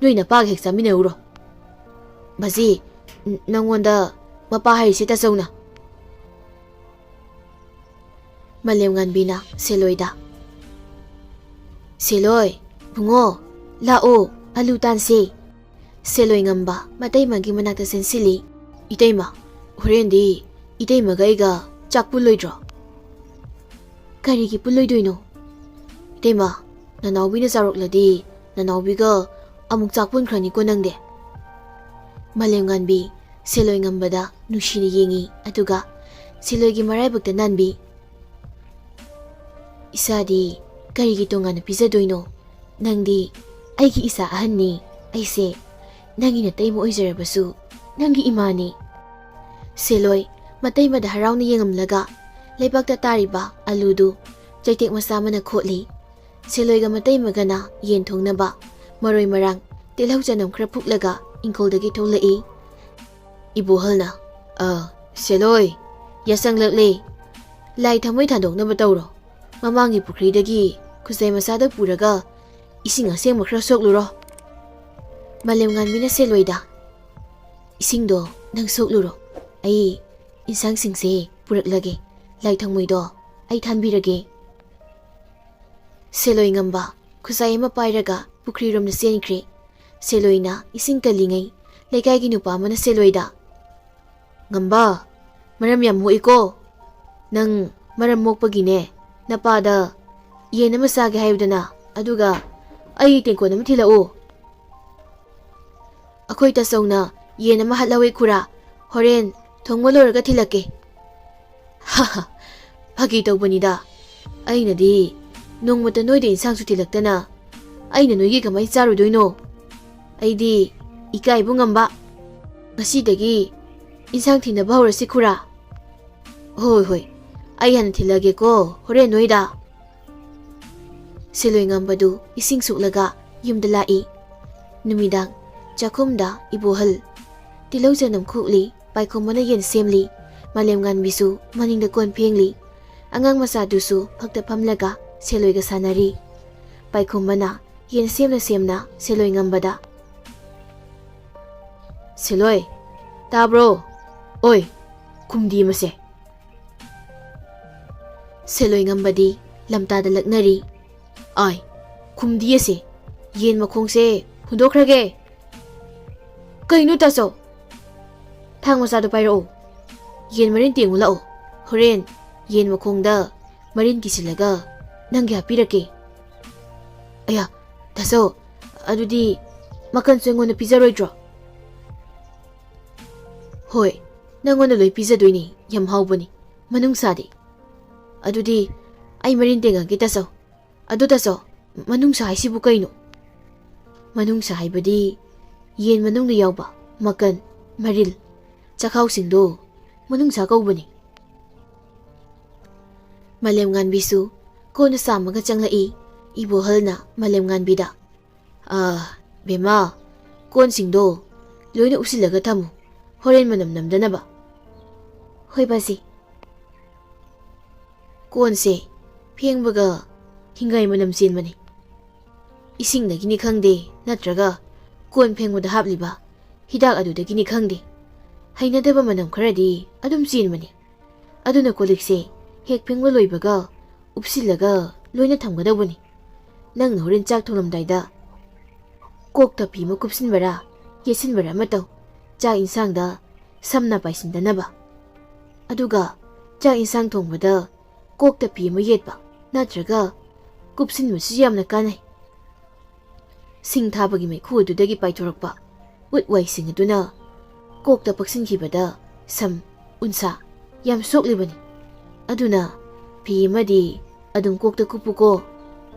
ꯅꯣꯏ ꯅꯄꯥꯒ ꯍꯦꯛ ꯆꯥꯃꯤꯟꯅꯔꯨꯔꯣ꯫" "ꯃꯁꯤ ꯅ-, ꯅꯉꯣꯟꯗ ꯃꯄꯥ ꯍꯥꯏꯔꯤꯁꯦ ꯇꯥꯆꯧꯅ꯫" ꯃꯥꯂꯦꯝꯉꯥꯟꯕꯤꯅ ꯁꯦꯂꯣꯏꯗ, "ꯁꯦꯂꯣꯏ, ꯕꯨꯡꯉꯣ, ꯂꯥꯛꯑꯣ, ꯑꯂꯨ ꯇꯥꯟꯁꯦ꯫" ꯁꯦꯂꯣꯏ ꯉꯝꯕ ꯃꯇꯩꯃꯒꯤ ꯃꯅꯥꯛꯇ ꯆꯦꯟꯁꯤꯜꯂꯤ꯫ "ꯏꯇꯩꯃ, ꯍꯣꯔꯦꯟꯗꯤ ꯏꯇꯩꯃꯒ ꯑꯩꯒ ꯆꯥꯛ ꯄꯨꯜꯂꯣꯏꯗ꯭ꯔꯣ?" "ꯀꯔꯤꯒꯤ ꯄꯨꯜꯂꯣꯏꯗꯣꯏꯅꯣ? ꯏꯇꯩꯃ, ꯅꯅꯥꯎꯕꯤꯅ ꯆꯥꯎꯔꯛꯂꯗꯤ ꯅꯅꯥꯎꯕꯤꯒ ꯑꯃꯨꯛ ꯆꯥꯛ ꯄꯨꯟꯈ꯭ꯔꯅꯤꯀꯣ ꯅꯪꯗꯤ꯫" ꯃꯥꯂꯦꯝꯉꯥꯟꯕꯤ ꯁꯦꯂꯣꯏ ꯉꯝꯕꯗ ꯅꯨꯡꯁꯤꯅ ꯌꯦꯡꯉꯤ, ꯑꯗꯨꯒ ꯁꯦꯂꯣꯏꯒꯤ ꯃꯔꯥꯏꯕꯛꯇ ꯅꯥꯟꯕꯤ꯫ "ꯏꯆꯥꯗꯤ ꯀꯔꯤꯒꯤ ꯇꯣꯉꯥꯟꯅ ꯄꯤꯖꯗꯣꯏꯅꯣ? ꯅꯪꯗꯤ ꯑꯩꯒꯤ ꯏꯆꯥ ꯑꯍꯟꯅꯤ꯫ ꯑꯩꯁꯦ ꯅꯪꯒꯤ ꯅꯇꯩꯃ ꯑꯣꯏꯖꯔꯕꯁꯨ ꯅꯪꯒꯤ ꯏꯃꯥꯅꯤ꯫" ꯁꯦꯂꯣꯏ ꯃꯇꯩꯃꯗ ꯍꯔꯥꯎꯅ ꯌꯦꯡꯉꯝꯂꯒ ꯂꯩꯕꯥꯛꯇ ꯇꯥꯔꯤꯕ ꯑꯂꯨꯗꯨ ꯆꯩꯇꯦꯛ ꯃꯆꯥ ꯑꯃꯅ ꯈꯣꯠꯂꯤ꯫ ꯁꯦꯂꯣꯏꯒ ꯃꯇꯩꯃꯒꯅ ꯌꯦꯟ ꯊꯣꯡꯅꯕ ꯃꯔꯣꯏ ꯃꯔꯥꯡ, ꯇꯤꯜꯍꯧ ꯆꯅꯝ ꯈꯔ ꯐꯨꯛꯂꯒ ꯏꯪꯈꯣꯜꯗꯒꯤ ꯊꯣꯛꯂꯛꯏ꯫ ꯏꯕꯣꯍꯜꯅ, "ꯑ, ꯁꯦꯂꯣꯏ, ꯌꯥꯆꯪꯂꯛꯂꯦ꯫ ꯂꯥꯏ ꯊꯃꯣꯏ ꯊꯥꯟꯗꯣꯛꯅꯕ ꯇꯧꯔꯣ꯫ ꯃꯃꯥꯡꯒꯤ ꯄꯨꯈ꯭ꯔꯤꯗꯒꯤ ꯈꯨꯖꯥꯏ ꯃꯆꯥꯗ ꯄꯨꯔꯒ ꯏꯁꯤꯡ ꯑꯁꯦꯡꯕ ꯈꯔ ꯁꯣꯛꯂꯨꯔꯣ꯫ ꯃꯥꯂꯦꯝ ꯉꯥꯟꯕꯤꯅ ꯁꯦꯂꯣꯏꯗ, "ꯏꯁꯤꯡꯗꯣ ꯅꯪ ꯁꯣꯛꯂꯨꯔꯣ, ꯑꯩ ꯏꯟꯁꯥꯡꯁꯤꯡꯁꯦ ꯄꯨꯔꯛꯂꯒꯦ, ꯂꯥꯏ ꯊꯥꯎꯃꯩꯗꯣ ꯑꯩ ꯊꯥꯟꯕꯤꯔꯒꯦ"꯫ ꯁꯦꯂꯣꯏ ꯉꯝꯕ ꯈꯨꯖꯥꯏ ꯑꯃ ꯄꯥꯏꯔꯒ ꯄꯨꯈ꯭ꯔꯤꯔꯣꯝꯗ ꯆꯦꯟꯈ꯭ꯔꯦ꯫ ꯁꯦꯂꯣꯏꯅ ꯏꯁꯤꯡ ꯀꯜꯂꯤꯉꯩ ꯂꯩꯀꯥꯏꯒꯤ ꯅꯨꯄꯥ ꯑꯃꯅ ꯁꯦꯂꯣꯏꯗ, "ꯉꯝꯕ, ꯃꯔꯝ ꯌꯥꯝ ꯃꯣꯛꯏꯀꯣ꯫ ꯅꯪ ꯃꯔꯝ ꯃꯣꯛꯄꯒꯤꯅꯦ, ꯅꯄꯥꯗ ꯌꯦꯟ ꯑꯃ ꯆꯥꯒꯦ ꯍꯥꯏꯌꯨꯗꯅ, ꯑꯗꯨꯒ ꯑꯩ ꯇꯦꯡꯀꯣꯠ ꯑꯃ ꯊꯤꯜꯂꯛꯎ"꯫ "ꯑꯩꯈꯣꯏ ꯇꯥꯆꯧꯅ ꯌꯦꯟ ꯑꯃ ꯍꯥꯠꯍꯧꯋꯦ ꯈꯨꯔꯥ, ꯍꯣꯔꯦꯟ ꯊꯣꯡꯕ ꯂꯣꯏꯔꯒ ꯊꯤꯜꯂꯛꯀꯦ"꯫ "ꯍꯥ ꯍꯥ, ꯐꯥꯒꯤ ꯇꯧꯕꯅꯤꯗ꯫ ꯑꯩꯅꯗꯤ ꯅꯣꯡꯃꯇ ꯅꯣꯏꯗ ꯏꯟꯁꯥꯡꯁꯨ ꯊꯤꯜꯂꯛꯇꯅ ꯑꯩꯅ ꯅꯣꯏꯒꯤ ꯀꯃꯥꯏ ꯆꯥꯔꯨꯗꯣꯏꯅꯣ? ꯑꯩꯗꯤ ꯏꯀꯥꯏꯕꯨ ꯉꯝꯕ꯫ ꯉꯁꯤꯗꯒꯤ ꯏꯟꯁꯥꯡ ꯊꯤꯟꯅꯕ ꯍꯧꯔꯁꯤ ꯈꯨꯔꯥ"꯫ "ꯍꯣꯏ ꯍꯣꯏ, ꯑꯩ ꯍꯥꯟꯅ ꯊꯤꯜꯂꯒꯦꯀꯣ ꯍꯣꯔꯦꯟ ꯅꯣꯏꯗ"꯫ ꯁꯦꯂꯣꯏ ꯉꯝꯕꯗꯨ ꯏꯁꯤꯡ ꯁꯣꯛꯂꯒ ꯌꯨꯝꯗ ꯂꯥꯛꯏ꯫ ꯅꯨꯃꯤꯗꯥꯡ ꯆꯥꯛꯈꯨꯝꯗ ꯏꯕꯣꯍꯜ ꯇꯤꯜꯍꯧ ꯆꯅꯝ ꯈꯣꯛꯂꯤ, ꯄꯥꯏꯈꯣꯝꯕꯅ ꯌꯦꯟ ꯁꯦꯝꯂꯤ, ꯃꯥꯂꯦꯝ ꯉꯥꯟꯕꯤꯁꯨ ꯃꯅꯤꯡꯗ ꯀꯣꯟ ꯐꯦꯡꯂꯤ꯫ ꯑꯉꯥꯡ ꯃꯆꯥꯗꯨꯁꯨ ꯐꯛꯇ ꯐꯝꯂꯒ ꯁꯦꯂꯣꯏꯒ ꯁꯥꯟꯅꯔꯤ꯫ ꯄꯥꯏꯈꯣꯝꯕꯅ ꯌꯦꯟ ꯁꯦꯝꯅ ꯁꯦꯝꯅ ꯁꯦꯂꯣꯏ ꯉꯝꯕꯗ, "ꯁꯦꯂꯣꯏ, ꯇꯥꯕ꯭ꯔꯣ? ꯑꯣꯏ, ꯈꯨꯝꯗꯤ ꯃꯁꯦ"꯫ ꯁꯦꯂꯣꯏ ꯉꯝꯕꯗꯤ ꯂꯝꯇꯥꯗ ꯂꯛꯅꯔꯤ꯫ "ꯑꯥꯏ, ꯈꯨꯝꯗꯤ ꯑꯁꯦ, ꯌꯦꯟ ꯃꯈꯣꯡꯁꯦ ꯍꯨꯟꯗꯣꯛꯈ꯭ꯔꯒꯦ"꯫ "ꯀꯩꯅꯣ ꯇꯥꯆꯧ? ꯊꯥꯡ ꯃꯆꯥꯗꯣ ꯄꯥꯏꯔꯛꯑꯣ꯫ ꯌꯦꯟ ꯃꯔꯤꯟ ꯇꯦꯡꯉꯨ ꯂꯥꯛꯑꯣ꯫ ꯍꯣꯔꯦꯟ ꯌꯦꯟ ꯃꯈꯣꯡꯗ ꯃꯔꯤꯟ ꯀꯤꯁꯤꯜꯂꯒ ꯅꯪꯒꯤ ꯍꯥꯞꯄꯤꯔꯛꯀꯦ"꯫ "ꯑꯌꯥ, ꯇꯥꯆꯧ, ꯑꯗꯨꯗꯤ ꯃꯀꯟꯁꯨ ꯑꯩꯉꯣꯟꯗ ꯄꯤꯖꯔꯣꯏꯗ꯭ꯔꯣ?" "ꯍꯣꯏ, ꯅꯪꯉꯣꯟꯗ ꯂꯣꯏ ꯄꯤꯖꯗꯣꯏꯅꯤ, ꯌꯥꯝ ꯍꯥꯎꯕꯅꯤ꯫ ꯃꯅꯨꯡꯁꯥꯗꯤ?" "ꯑꯗꯨꯗꯤ ꯑꯩ ꯃꯔꯤꯟ ꯇꯦꯡꯉꯒꯦ ꯇꯥꯆꯧ꯫ ꯑꯗꯨ ꯇꯥꯆꯧ, ꯃꯅꯨꯡꯁꯥ ꯍꯥꯏꯁꯤꯕꯨ ꯀꯩꯅꯣ?" "ꯃꯅꯨꯡꯁꯥ ꯍꯥꯏꯕꯗꯤ ꯌꯦꯟ ꯃꯅꯨꯡꯗ ꯌꯥꯎꯕ ꯃꯀꯟ, ꯃꯔꯤꯜ, ꯆꯈꯥꯎꯁꯤꯡꯗꯣ ꯃꯅꯨꯡꯁꯥ ꯀꯧꯕꯅꯤ"꯫ ꯃꯥꯂꯦꯝ ꯉꯥꯟꯕꯤꯁꯨ ꯀꯣꯟꯅ ꯆꯥꯝꯃꯒ ꯆꯪꯂꯛꯏ꯫ ꯏꯕꯣꯍꯜꯅ ꯃꯥꯂꯦꯝ ꯉꯥꯟꯕꯤꯗ, "ꯑꯥ, ꯕꯦꯝꯃ, ꯀꯣꯟꯁꯤꯡꯗꯣ ꯂꯣꯏꯅ ꯎꯞꯁꯤꯜꯂꯒ ꯊꯝꯃꯨ, ꯍꯣꯔꯦꯟ ꯃꯅꯝ ꯅꯝꯗꯅꯕ"꯫ "ꯍꯣꯏ ꯕꯥꯖꯤ"꯫ "ꯀꯣꯟꯁꯦ ꯐꯦꯡꯕꯒ ꯍꯤꯡꯒꯥꯏ ꯃꯅꯝ ꯆꯦꯟꯕꯅꯤ"꯫ ꯏꯁꯤꯡꯗꯒꯤꯅꯤ ꯈꯪꯗꯦ, ꯅꯠꯇ꯭ꯔꯒ ꯀꯣꯟ ꯐꯦꯡꯕꯗ ꯍꯥꯞꯂꯤꯕ ꯍꯤꯗꯥꯛ ꯑꯗꯨꯗꯒꯤꯅꯤ ꯈꯪꯗꯦ, ꯍꯩꯅꯗꯕ ꯃꯅꯝ ꯈꯔꯗꯤ ꯑꯗꯨꯝ ꯆꯦꯟꯕꯅꯤ꯫ ꯑꯗꯨꯅ ꯀꯣꯜꯂꯤꯛꯁꯦ ꯍꯦꯛ ꯐꯦꯡꯕ ꯂꯣꯏꯕꯒ ꯎꯞꯁꯤꯜꯂꯒ ꯂꯣꯏꯅ ꯊꯝꯒꯗꯧꯕꯅꯤ꯫ ꯅꯪꯅ ꯍꯣꯔꯦꯟ ꯆꯥꯛ ꯊꯣꯡꯂꯝꯗꯥꯏꯗ ꯀꯣꯛꯇ ꯐꯤ ꯑꯃ ꯀꯨꯞꯁꯤꯟꯕꯔꯥ, ꯌꯦꯠꯁꯤꯟꯕꯔꯥ ꯑꯃ ꯇꯧ꯫ ꯆꯥꯛ ꯏꯟꯁꯥꯡꯗ ꯁꯝꯅ ꯄꯥꯏꯁꯤꯟꯗꯅꯕ꯫ ꯑꯗꯨꯒ ꯆꯥꯛ ꯏꯟꯁꯥꯡ ꯊꯣꯡꯕꯗ ꯀꯣꯛꯇ ꯐꯤ ꯑꯃ ꯌꯦꯠꯄ ꯅꯠꯇ꯭ꯔꯒ ꯀꯨꯞꯁꯤꯟꯕꯁꯨ ꯌꯥꯝꯅ ꯀꯥꯟꯅꯩ꯫ ꯁꯤꯡ ꯊꯥꯕꯒꯤ ꯃꯩꯈꯨ ꯑꯗꯨꯗꯒꯤ ꯄꯥꯏꯊꯣꯔꯛꯄ ꯎꯠ ꯋꯥꯏꯁꯤꯡ ꯑꯗꯨꯅ ꯀꯣꯛꯇ ꯄꯛꯁꯤꯟꯈꯤꯕꯗ ꯁꯝ, ꯎꯟꯁꯥ ꯌꯥꯝ ꯁꯣꯛꯂꯤꯕꯅꯤ꯫ ꯑꯗꯨꯅ ꯐꯤ ꯑꯃꯗꯤ ꯑꯗꯨꯝ ꯀꯣꯛꯇ ꯀꯨꯞꯄꯨꯀꯣ꯫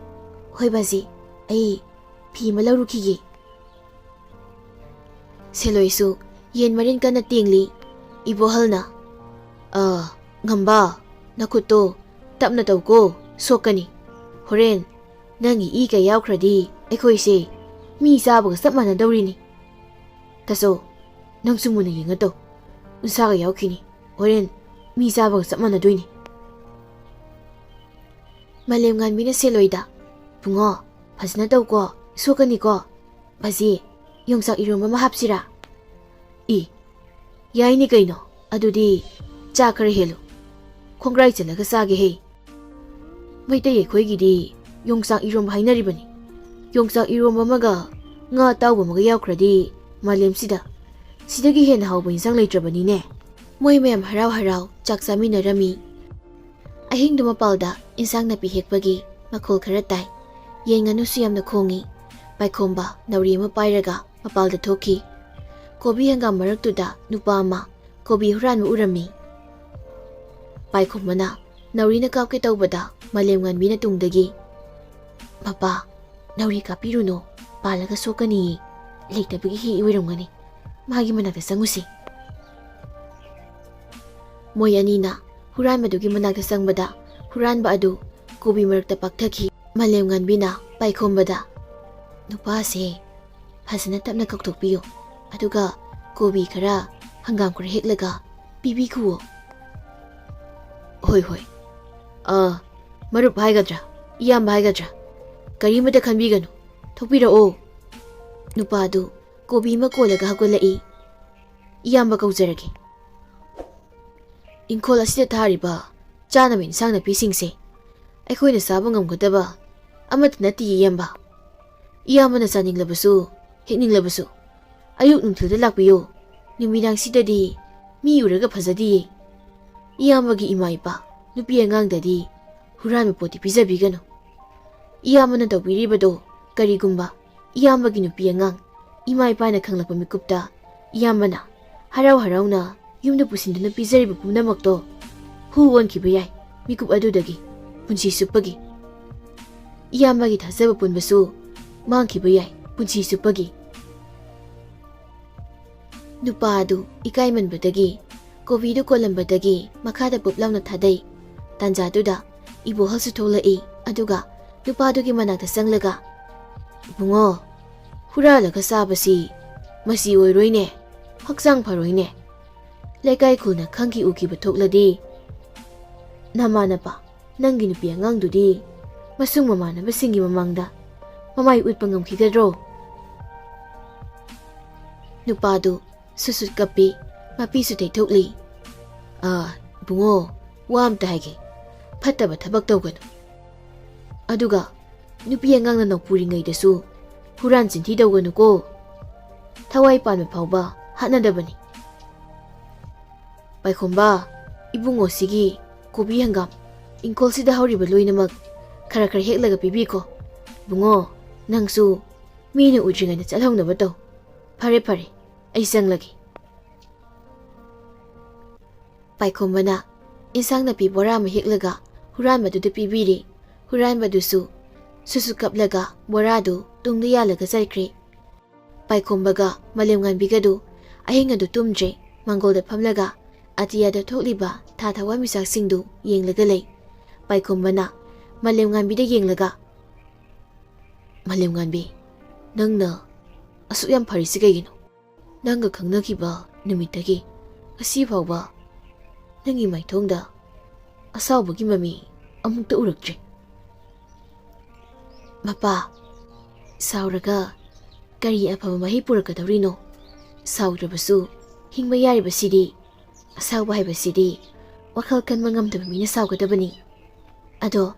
ꯍꯣꯏ ꯕꯥꯖꯤ, ꯑꯩ ꯐꯤ ꯑꯃ ꯂꯧꯔꯨꯈꯤꯒꯦ꯫ ꯁꯦꯂꯣꯏꯁꯨ ꯌꯦꯟ ꯃꯔꯤꯟ ꯀꯟꯅ ꯇꯦꯡꯂꯤ꯫ ꯏꯕꯣꯍꯜꯅ, "ꯑ, ꯉꯝꯕ, ꯅꯈꯨꯠꯇꯣ ꯇꯞꯅ ꯇꯧꯀꯣ, ꯁꯣꯛꯀꯅꯤ꯫ ꯍꯣꯔꯦꯟ ꯅꯪꯒꯤ ꯏ ꯀꯩ ꯌꯥꯎꯈ꯭ꯔꯗꯤ ꯑꯩꯈꯣꯏꯁꯦ ꯃꯤ ꯆꯥꯕꯒ ꯆꯞ ꯃꯥꯟꯅꯗꯧꯔꯤꯅꯤ꯫ ꯇꯥꯆꯧ, ꯅꯪꯁꯨ ꯃꯨꯟꯅ ꯌꯦꯡꯉ ꯇꯧ꯫ ꯎꯟꯁꯥꯒ ꯌꯥꯎꯈꯤꯅꯤ꯫ ꯍꯣꯔꯦꯟ ꯃꯤ ꯆꯥꯕꯒ ꯆꯞ ꯃꯥꯟꯅꯗꯣꯏꯅꯤ꯫" ꯃꯥꯂꯦꯝꯉꯥꯟꯕꯤꯅ ꯁꯦꯂꯣꯏꯗ, "ꯕꯨꯡꯉꯣ, ꯐꯖꯅ ꯇꯧꯀꯣ, ꯁꯣꯛꯀꯅꯤꯀꯣ꯫ ꯕꯥꯖꯤ, ꯌꯣꯡꯆꯥꯛ ꯏꯔꯣꯝꯕ ꯑꯃ ꯍꯥꯞꯁꯤꯔꯥ?" "ꯏ, ꯌꯥꯏꯅꯦ ꯀꯩꯅꯣ꯫ ꯑꯗꯨꯗꯤ ꯆꯥ ꯈꯔ ꯍꯦꯜꯂꯨ꯫ ꯈꯣꯡꯒ꯭ꯔꯥꯏ ꯆꯜꯂꯒ ꯆꯥꯒꯦ ꯍꯦ꯫ ꯃꯩꯇꯩ ꯑꯩꯈꯣꯏꯒꯤꯗꯤ ꯌꯣꯡꯆꯥꯛ ꯏꯔꯣꯝꯕ ꯍꯥꯏꯅꯔꯤꯕꯅꯤ꯫ ꯌꯣꯡꯆꯥꯛ ꯏꯔꯣꯝꯕ ꯑꯃꯒ ꯉꯥ ꯑꯇꯥꯎꯕ ꯑꯃꯒ ꯌꯥꯎꯈ꯭ꯔꯗꯤ ꯃꯥꯂꯦꯝꯁꯤꯗ ꯁꯤꯗꯒꯤ ꯍꯦꯟꯅ ꯍꯥꯎꯕ ꯏꯟꯁꯥꯡ ꯂꯩꯇ꯭ꯔꯕꯅꯤꯅꯦ꯫" ꯃꯣꯏ ꯃꯌꯥꯝ ꯍꯔꯥꯎ ꯍꯔꯥꯎ ꯆꯥꯛ ꯆꯥꯃꯤꯟꯅꯔꯝꯃꯤ꯫ ꯑꯍꯤꯡꯗꯨ ꯃꯄꯥꯜꯗ ꯏꯟꯁꯥꯡ ꯅꯥꯄꯤ ꯍꯦꯛꯄꯒꯤ ꯃꯈꯣꯜ ꯈꯔ ꯇꯥꯏ꯫ ꯌꯦꯟ ꯉꯥꯅꯨꯁꯨ ꯌꯥꯝꯅ ꯈꯣꯡꯏ꯫ ꯄꯥꯏꯈꯣꯝꯕ ꯅꯥꯎꯔꯤ ꯑꯃ ꯄꯥꯏꯔꯒ ꯃꯄꯥꯜꯗ ꯊꯣꯛꯈꯤ꯫ ꯀꯣꯕꯤ ꯍꯪꯒꯥꯝ ꯃꯔꯛꯇꯨꯗ ꯅꯨꯄꯥ ꯑꯃ ꯀꯣꯕꯤ ꯍꯨꯔꯥꯟꯕ ꯎꯔꯝꯃꯤ꯫ ꯄꯥꯏꯈꯣꯝꯕꯅ ꯅꯥꯎꯔꯤꯅ ꯀꯥꯞꯀꯦ ꯇꯧꯕꯗ ꯃꯥꯂꯦꯝꯉꯥꯟꯕꯤꯅ ꯇꯨꯡꯗꯒꯤ, "ꯃꯄꯥ, ꯅꯥꯎꯔꯤ ꯀꯥꯞꯄꯤꯔꯨꯅꯨ, ꯄꯥꯜꯂꯒ ꯁꯣꯛꯀꯅꯤꯌꯦ꯫ ꯂꯩꯇꯕꯒꯤ ꯍꯦꯛꯏ ꯑꯣꯏꯔꯝꯒꯅꯤ꯫ ꯃꯥꯒꯤ ꯃꯅꯥꯛꯇ ꯆꯪꯉꯨꯁꯤ꯫" ꯃꯣꯏ ꯑꯅꯤꯅ ꯍꯨꯔꯥꯟꯕꯗꯨꯒꯤ ꯃꯅꯥꯛꯇ ꯆꯪꯕꯗ ꯍꯨꯔꯥꯟꯕ ꯑꯗꯨ ꯀꯣꯕꯤ ꯃꯔꯛꯇ ꯄꯥꯛꯊꯈꯤ꯫ ꯃꯥꯂꯦꯝꯉꯥꯟꯕꯤꯅ ꯄꯥꯏꯈꯣꯝꯕꯗ, "ꯅꯨꯄꯥꯁꯦ ꯐꯖꯅ ꯇꯞꯅ ꯀꯧꯊꯣꯛꯄꯤꯌꯨ, ꯑꯗꯨꯒ ꯀꯣꯕꯤ ꯈꯔ, ꯍꯪꯒꯥꯝ ꯈꯔ ꯍꯦꯛꯂꯒ ꯄꯤꯕꯤꯈꯨꯋꯣ꯫" "ꯍꯣꯏ, ꯍꯣꯏ꯫ ꯑ, ꯃꯔꯨꯞ ꯍꯥꯏꯒꯗ꯭ꯔꯥ, ꯏꯌꯥꯝꯕ ꯍꯥꯏꯒꯗ꯭ꯔꯥ, ꯀꯔꯤꯃꯇ ꯈꯟꯕꯤꯒꯅꯨ꯫ "ꯊꯣꯛꯄꯤꯔꯛꯑꯣ꯫" ꯅꯨꯄꯥꯗꯨ ꯀꯣꯕꯤ ꯑꯃ ꯀꯣꯜꯂꯒ ꯍꯧꯒꯠꯂꯛꯏ꯫ "ꯏꯌꯥꯝꯕ ꯀꯧꯖꯔꯒꯦ꯫" "ꯏꯪꯈꯣꯜ ꯑꯁꯤꯗ ꯊꯥꯔꯤꯕ ꯆꯥꯅꯕ ꯏꯟꯁꯥꯡ ꯅꯥꯄꯤꯁꯤꯡꯁꯦ ꯑꯩꯈꯣꯏꯅ ꯆꯥꯕ ꯉꯝꯒꯗꯕ ꯑꯃꯠꯇ ꯅꯠꯇꯦ, ꯏꯌꯥꯝꯕ꯫ ꯏꯌꯥꯝꯕꯅ ꯆꯥꯅꯤꯡꯂꯕꯁꯨ, ꯍꯦꯛꯅꯤꯡꯂꯕꯁꯨ, ꯑꯌꯨꯛ ꯅꯨꯡꯊꯤꯜꯗ ꯂꯥꯛꯄꯤꯌꯨ꯫ ꯅꯨꯃꯤꯗꯥꯡꯁꯤꯗꯗꯤ ꯃꯤ ꯎꯔꯒ ꯐꯖꯗꯤꯌꯦ꯫ ꯏꯌꯥꯝꯕꯒꯤ ꯏꯃꯥ ꯏꯄꯥ, ꯅꯨꯄꯤ ꯑꯉꯥꯡꯗꯗꯤ ꯍꯨꯔꯥꯟꯕ ꯄꯣꯠꯇꯤ ꯄꯤꯖꯕꯤꯒꯅꯨ꯫ ꯏꯌꯥꯝꯕꯅ ꯇꯧꯕꯤꯔꯤꯕꯗꯣ ꯀꯔꯤꯒꯨꯝꯕ ꯏꯌꯥꯝꯕꯒꯤ ꯅꯨꯄꯤ ꯑꯉꯥꯡ ꯏꯃꯥ ꯏꯄꯥꯅ ꯈꯪꯂꯛꯄ ꯃꯤꯀꯨꯞꯇ, ꯏꯌꯥꯝꯕꯅ ꯍꯔꯥꯎ ꯍꯔꯥꯎꯅ ꯌꯨꯝꯗ ꯄꯨꯁꯤꯟꯗꯨꯅ ꯄꯤꯖꯔꯤꯕ ꯄꯨꯝꯅꯃꯛꯇꯣ ꯍꯨ ꯑꯣꯟꯈꯤꯕ ꯌꯥꯏ ꯃꯤꯀꯨꯞ ꯑꯗꯨꯗꯒꯤ ꯄꯨꯟꯁꯤ ꯆꯨꯞꯄꯒꯤ꯫ ꯏꯌꯥꯝꯕꯒꯤ ꯊꯥꯖꯕ ꯄꯨꯟꯕꯁꯨ ꯃꯥꯡꯈꯤꯕ ꯌꯥꯏ ꯄꯨꯟꯁꯤ ꯆꯨꯞꯄꯒꯤ꯫" ꯅꯨꯄꯥ ꯑꯗꯨ ꯏꯀꯥꯏꯃꯟꯕꯗꯒꯤ ꯀꯣꯕꯤꯗꯨ ꯀꯣꯜꯂꯝꯕꯗꯒꯤ ꯃꯈꯥꯗ ꯄꯨꯞ ꯂꯥꯎꯅ ꯊꯥꯗꯩ꯫ ꯇꯥꯟꯖꯥꯗꯨꯗ ꯏꯕꯣꯍꯜꯁꯨ ꯊꯣꯛꯂꯛꯏ, ꯑꯗꯨꯒ ꯅꯨꯄꯥꯗꯨꯒꯤ ꯃꯅꯥꯛꯇ ꯆꯪꯂꯒ, "ꯏꯕꯨꯡꯉꯣ, ꯍꯨꯔꯥꯜꯂꯒ ꯆꯥꯕꯁꯤ ꯃꯁꯤ ꯑꯣꯏꯔꯣꯏꯅꯦ, ꯍꯛꯆꯥꯡ ꯐꯔꯣꯏꯅꯦ꯫ ꯂꯩꯀꯥꯏ ꯈꯨꯜꯅ ꯈꯪꯈꯤ ꯎꯈꯤꯕ ꯊꯣꯛꯂꯗꯤ ꯅꯃꯥꯟꯅꯕ, ꯅꯪꯒꯤ ꯅꯨꯄꯤ ꯑꯉꯥꯡꯗꯨꯗꯤ ꯃꯁꯨꯡ ꯃꯃꯥꯟꯅꯕꯁꯤꯡꯒꯤ ꯃꯃꯥꯡꯗ ꯃꯃꯥꯏ ꯎꯠꯄ ꯉꯝꯈꯤꯒꯗ꯭ꯔꯣ?" ꯅꯨꯄꯥꯗꯨ ꯁꯨꯠꯁꯨꯠ ꯀꯞꯄꯤ, ꯃꯄꯤꯁꯨ ꯇꯩꯊꯣꯛꯂꯤ꯫ "ꯑꯥ, ꯏꯕꯨꯡꯉꯣ, ꯋꯥ ꯑꯝꯇ ꯍꯥꯏꯒꯦ꯫ ꯐꯠꯇꯕ ꯊꯕꯛ ꯇꯧꯒꯅꯨ꯫ ꯑꯗꯨꯒ ꯅꯨꯄꯤ ꯑꯉꯥꯡꯅ ꯅꯧꯄꯨꯔꯤꯉꯩꯗꯁꯨ ꯍꯨꯔꯥꯟ ꯆꯤꯟꯊꯤ ꯇꯧꯒꯅꯨꯀꯣ꯫ ꯊꯋꯥꯏ ꯄꯥꯟꯕ ꯐꯥꯎꯕ ꯍꯥꯠꯅꯗꯕꯅꯤ꯫ ꯄꯥꯏꯈꯣꯝꯕ, ꯏꯕꯨꯡꯉꯣꯁꯤꯒꯤ ꯀꯣꯕꯤ ꯍꯪꯒꯥꯝ ꯏꯪꯈꯣꯜꯁꯤꯗ ꯍꯧꯔꯤꯕ ꯂꯣꯏꯅꯃꯛ ꯈꯔ ꯈꯔ ꯍꯦꯛꯂꯒ ꯄꯤꯕꯤꯈꯣ꯫ ꯏꯕꯨꯡꯉꯣ, ꯅꯪꯁꯨ ꯃꯤꯅ ꯎꯗ꯭ꯔꯤꯉꯩꯗ ꯆꯠꯍꯧꯅꯕ ꯇꯧ꯫ ꯐꯔꯦ, ꯐꯔꯦ, ꯑꯩ ꯆꯪꯂꯒꯦ꯫" ꯄꯥꯏꯈꯣꯝꯕꯅ ꯏꯟꯁꯥꯡ ꯅꯥꯄꯤ ꯕꯣꯔꯥ ꯑꯃ ꯍꯦꯛꯂꯒ ꯍꯨꯔꯥꯟꯕꯗꯨꯗ ꯄꯤꯕꯤꯔꯦ꯫ ꯍꯨꯔꯥꯟꯕꯗꯨꯁꯨ ꯁꯨꯁꯨ ꯀꯞꯂꯒ ꯕꯣꯔꯥꯗꯨ ꯇꯨꯡꯗ ꯌꯥꯜꯂꯒ ꯆꯠꯈ꯭ꯔꯦ꯫ ꯄꯥꯏꯈꯣꯝꯕꯒ ꯃꯥꯂꯦꯝꯉꯥꯟꯕꯤꯒꯗꯨ ꯑꯍꯤꯡ ꯑꯗꯨ ꯇꯨꯝꯗ꯭ꯔꯦ꯫ ꯃꯥꯡꯒꯣꯜꯗ ꯐꯝꯂꯒ ꯑꯇꯤꯌꯥꯗ ꯊꯣꯛꯂꯤꯕ ꯊꯥ ꯊꯋꯥꯟꯃꯤꯆꯥꯛꯁꯤꯡꯗꯨ ꯌꯦꯡꯂꯒ ꯂꯩ꯫ ꯄꯥꯏꯈꯣꯝꯕꯅ ꯃꯥꯂꯦꯝꯉꯥꯟꯕꯤꯗ ꯌꯦꯡꯂꯒ, "ꯃꯥꯂꯦꯝꯉꯥꯟꯕꯤ, ꯅꯪꯅ ꯑꯁꯨꯛ ꯌꯥꯝ ꯐꯔꯤꯁꯤ ꯀꯩꯒꯤꯅꯣ? ꯅꯪꯒ ꯈꯪꯅꯈꯤꯕ ꯅꯨꯃꯤꯠꯇꯒꯤ ꯉꯁꯤ ꯐꯥꯎꯕ ꯅꯪꯒꯤ ꯃꯥꯏꯊꯣꯡꯗ ꯑꯁꯥꯎꯕꯒꯤ ꯃꯃꯤ ꯑꯃꯨꯛꯇ ꯎꯔꯛꯇ꯭ꯔꯤ꯫" "ꯃꯄꯥ, ꯁꯥꯎꯔꯒ ꯀꯔꯤ ꯑꯐꯕ ꯃꯍꯩ ꯄꯨꯔꯛꯀꯗꯧꯔꯤꯅꯣ? ꯁꯥꯎꯗ꯭ꯔꯕꯁꯨ ꯍꯤꯡꯕ ꯌꯥꯔꯤꯕꯁꯤꯗꯤ꯫ ꯑꯁꯥꯎꯕ ꯍꯥꯏꯕꯁꯤꯗꯤ ꯋꯥꯈꯜ ꯀꯟꯕ ꯉꯝꯗꯕ ꯃꯤꯅ ꯁꯥꯎꯒꯗꯕꯅꯤ꯫ ꯑꯗꯣ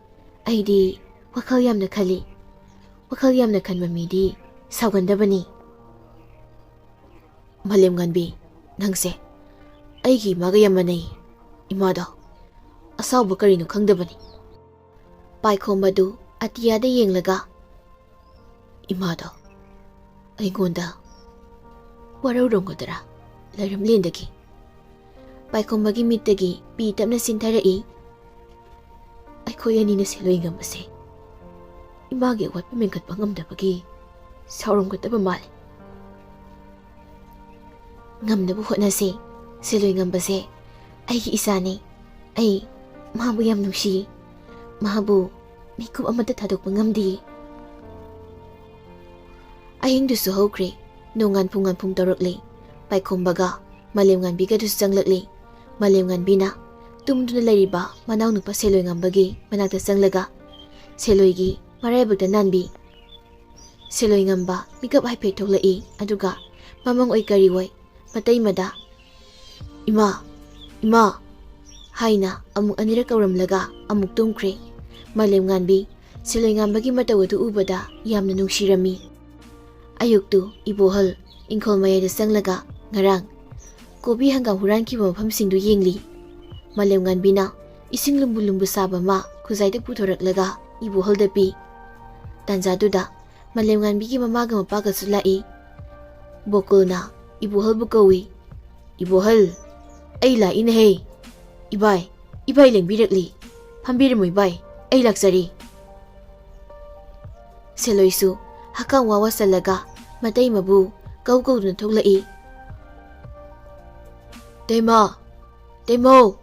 ꯑꯩꯗꯤ ꯋꯥꯈꯜ ꯌꯥꯝꯅ ꯈꯜꯂꯤ꯫ ꯋꯥꯈꯜ ꯌꯥꯝꯅ ꯈꯟꯕ ꯃꯤꯗꯤ ꯁꯥꯎꯒꯟꯗꯕꯅꯤ꯫ ꯃꯥꯂꯦꯝꯉꯥꯟꯕꯤ, ꯅꯪꯁꯦ ꯑꯩꯒꯤ ꯏꯃꯥꯒ ꯌꯥꯝ ꯃꯥꯟꯅꯩ꯫ ꯏꯃꯥꯗꯣ ꯑꯁꯥꯎꯕ ꯀꯔꯤꯅꯣ ꯈꯪꯗꯕꯅꯤ꯫ ꯄꯥꯏꯈꯣꯝꯕꯗꯨ ꯑꯇꯤꯌꯥꯗ ꯌꯦꯡꯂꯒ, "ꯏꯃꯥꯗꯣ ꯑꯩꯉꯣꯟꯗ ꯋꯥꯔꯧꯔꯝꯒꯗ꯭ꯔꯥ ꯂꯩꯔꯝꯂꯦꯟꯗꯒꯤ?" ꯄꯥꯏꯈꯣꯝꯕꯒꯤ ꯃꯤꯠꯇꯒꯤ ꯄꯤ ꯇꯞꯅ ꯆꯤꯟꯊꯔꯛꯏ꯫ ꯑꯩꯈꯣꯏ ꯑꯅꯤꯅ ꯁꯦꯜꯂꯣꯏ ꯉꯝꯕꯁꯦ ꯏꯃꯥꯒꯤ ꯑꯋꯥꯠꯄ ꯃꯦꯟꯈꯠꯄ ꯉꯝꯗꯕꯒꯤ ꯁꯥꯎꯔꯝꯒꯗꯕ ꯃꯥꯜꯂꯤ꯫ ꯉꯝꯅꯕ ꯍꯣꯠꯅꯁꯦ꯫ ꯁꯦꯜꯂꯣꯏ ꯉꯝꯕꯁꯦ ꯑꯩꯒꯤ ꯏꯆꯥꯅꯤ꯫ ꯑꯩ ꯃꯥꯕꯨ ꯌꯥꯝ ꯅꯨꯡꯁꯤ꯫ ꯃꯥꯕꯨ ꯃꯤꯀꯨꯞ ꯑꯃꯠꯇ ꯊꯥꯗꯣꯛꯄ ꯉꯝꯗꯦ꯫ ꯑꯍꯤꯡꯗꯨꯁꯨ ꯍꯧꯈ꯭ꯔꯦ꯫ ꯅꯣꯡꯉꯥꯟꯐꯨꯡ ꯉꯥꯟꯐꯨꯡ ꯇꯧꯔꯛꯂꯦ꯫ ꯄꯥꯏꯈꯣꯝꯕꯒ ꯃꯥꯂꯦꯝꯉꯥꯟꯕꯤꯒꯗꯨꯁꯨ ꯆꯪꯂꯛꯂꯦ꯫ ꯃꯥꯂꯦꯝꯉꯥꯟꯕꯤꯅ ꯇꯨꯝꯗꯨꯅ ꯂꯩꯔꯤꯕ ꯃꯅꯥꯎꯅꯨꯄꯥ ꯁꯦꯜꯂꯣꯏ ꯉꯝꯕꯒꯤ ꯃꯅꯥꯛꯇ ꯆꯪꯂꯒ ꯁꯦꯜꯂꯣꯏꯒꯤ ꯃꯔꯥꯏꯕꯛꯇ ꯅꯥꯟꯕꯤ꯫ ꯁꯦꯜꯂꯣꯏ ꯉꯝꯕ ꯃꯤꯀꯞ ꯍꯥꯏꯐꯦꯠ ꯊꯣꯛꯂꯛꯏ, ꯑꯗꯨꯒ ꯃꯃꯪ ꯑꯣꯏ ꯀꯔꯤ ꯑꯣꯏ ꯃꯇꯩꯃꯗ, "ꯏꯃꯥ, ꯏꯃꯥ" ꯍꯥꯏꯅ ꯑꯃꯨꯛ ꯑꯅꯤꯔꯛ ꯀꯧꯔꯝꯂꯒ ꯑꯃꯨꯛ ꯇꯨꯝꯈ꯭ꯔꯦ꯫ ꯃꯥꯂꯦꯝꯉꯥꯟꯕꯤ ꯁꯦꯜꯂꯣꯏꯉꯥꯟꯕꯒꯤ ꯃꯇꯧ ꯑꯗꯨ ꯎꯕꯗ ꯌꯥꯝꯅ ꯅꯨꯡꯁꯤꯔꯝꯃꯤ꯫ ꯑꯌꯨꯛꯇꯨ ꯏꯕꯣꯍꯜ ꯏꯪꯈꯣꯜ ꯃꯌꯥꯏꯗ ꯆꯪꯂꯒ ꯉꯔꯥꯡ ꯀꯣꯕꯤ ꯍꯪꯒꯥꯝ ꯍꯨꯔꯥꯟꯈꯤꯕ ꯃꯐꯝꯁꯤꯡꯗꯨ ꯌꯦꯡꯂꯤ꯫ ꯃꯥꯂꯦꯝꯉꯥꯟꯕꯤꯅ ꯏꯁꯤꯡ ꯂꯨꯝꯕꯨ ꯂꯨꯝꯕꯨ ꯁꯥꯕ ꯑꯃ ꯈꯨꯖꯥꯏꯗ ꯄꯨꯊꯣꯔꯛꯂꯒ ꯏꯕꯣꯍꯜꯗ ꯄꯤ꯫ ꯇꯥꯟꯖꯥꯗꯨꯗ ꯃꯥꯂꯦꯝꯉꯥꯟꯕꯤꯒꯤ ꯃꯃꯥꯒ ꯃꯄꯥꯒꯁꯨ ꯂꯥꯛꯏ꯫ ꯕꯣꯀꯨꯜꯅ ꯏꯕꯣꯍꯜꯕꯨ ꯀꯧꯏ꯫ "ꯏꯕꯣꯍꯜ, ꯑꯩ ꯂꯥꯛꯏꯅꯦꯍꯦ꯫ ꯏꯕꯥꯏ, ꯏꯕꯥꯏ ꯂꯦꯡꯕꯤꯔꯛꯂꯤ꯫ ꯐꯝꯕꯤꯔꯝꯃꯨ ꯏꯕꯥꯏ, ꯑꯩ ꯂꯥꯛꯆꯔꯤ꯫" ꯁꯦꯂꯣꯏꯁꯨ ꯍꯛꯀꯥꯝ ꯋꯥ ꯋꯥꯁꯜꯂꯒ ꯃꯇꯩꯃꯕꯨ ꯀꯧ ꯀꯧꯗꯨꯅ ꯊꯣꯛꯂꯛꯏ꯫ "ꯇꯩꯃ, ꯇꯩꯃꯧ!"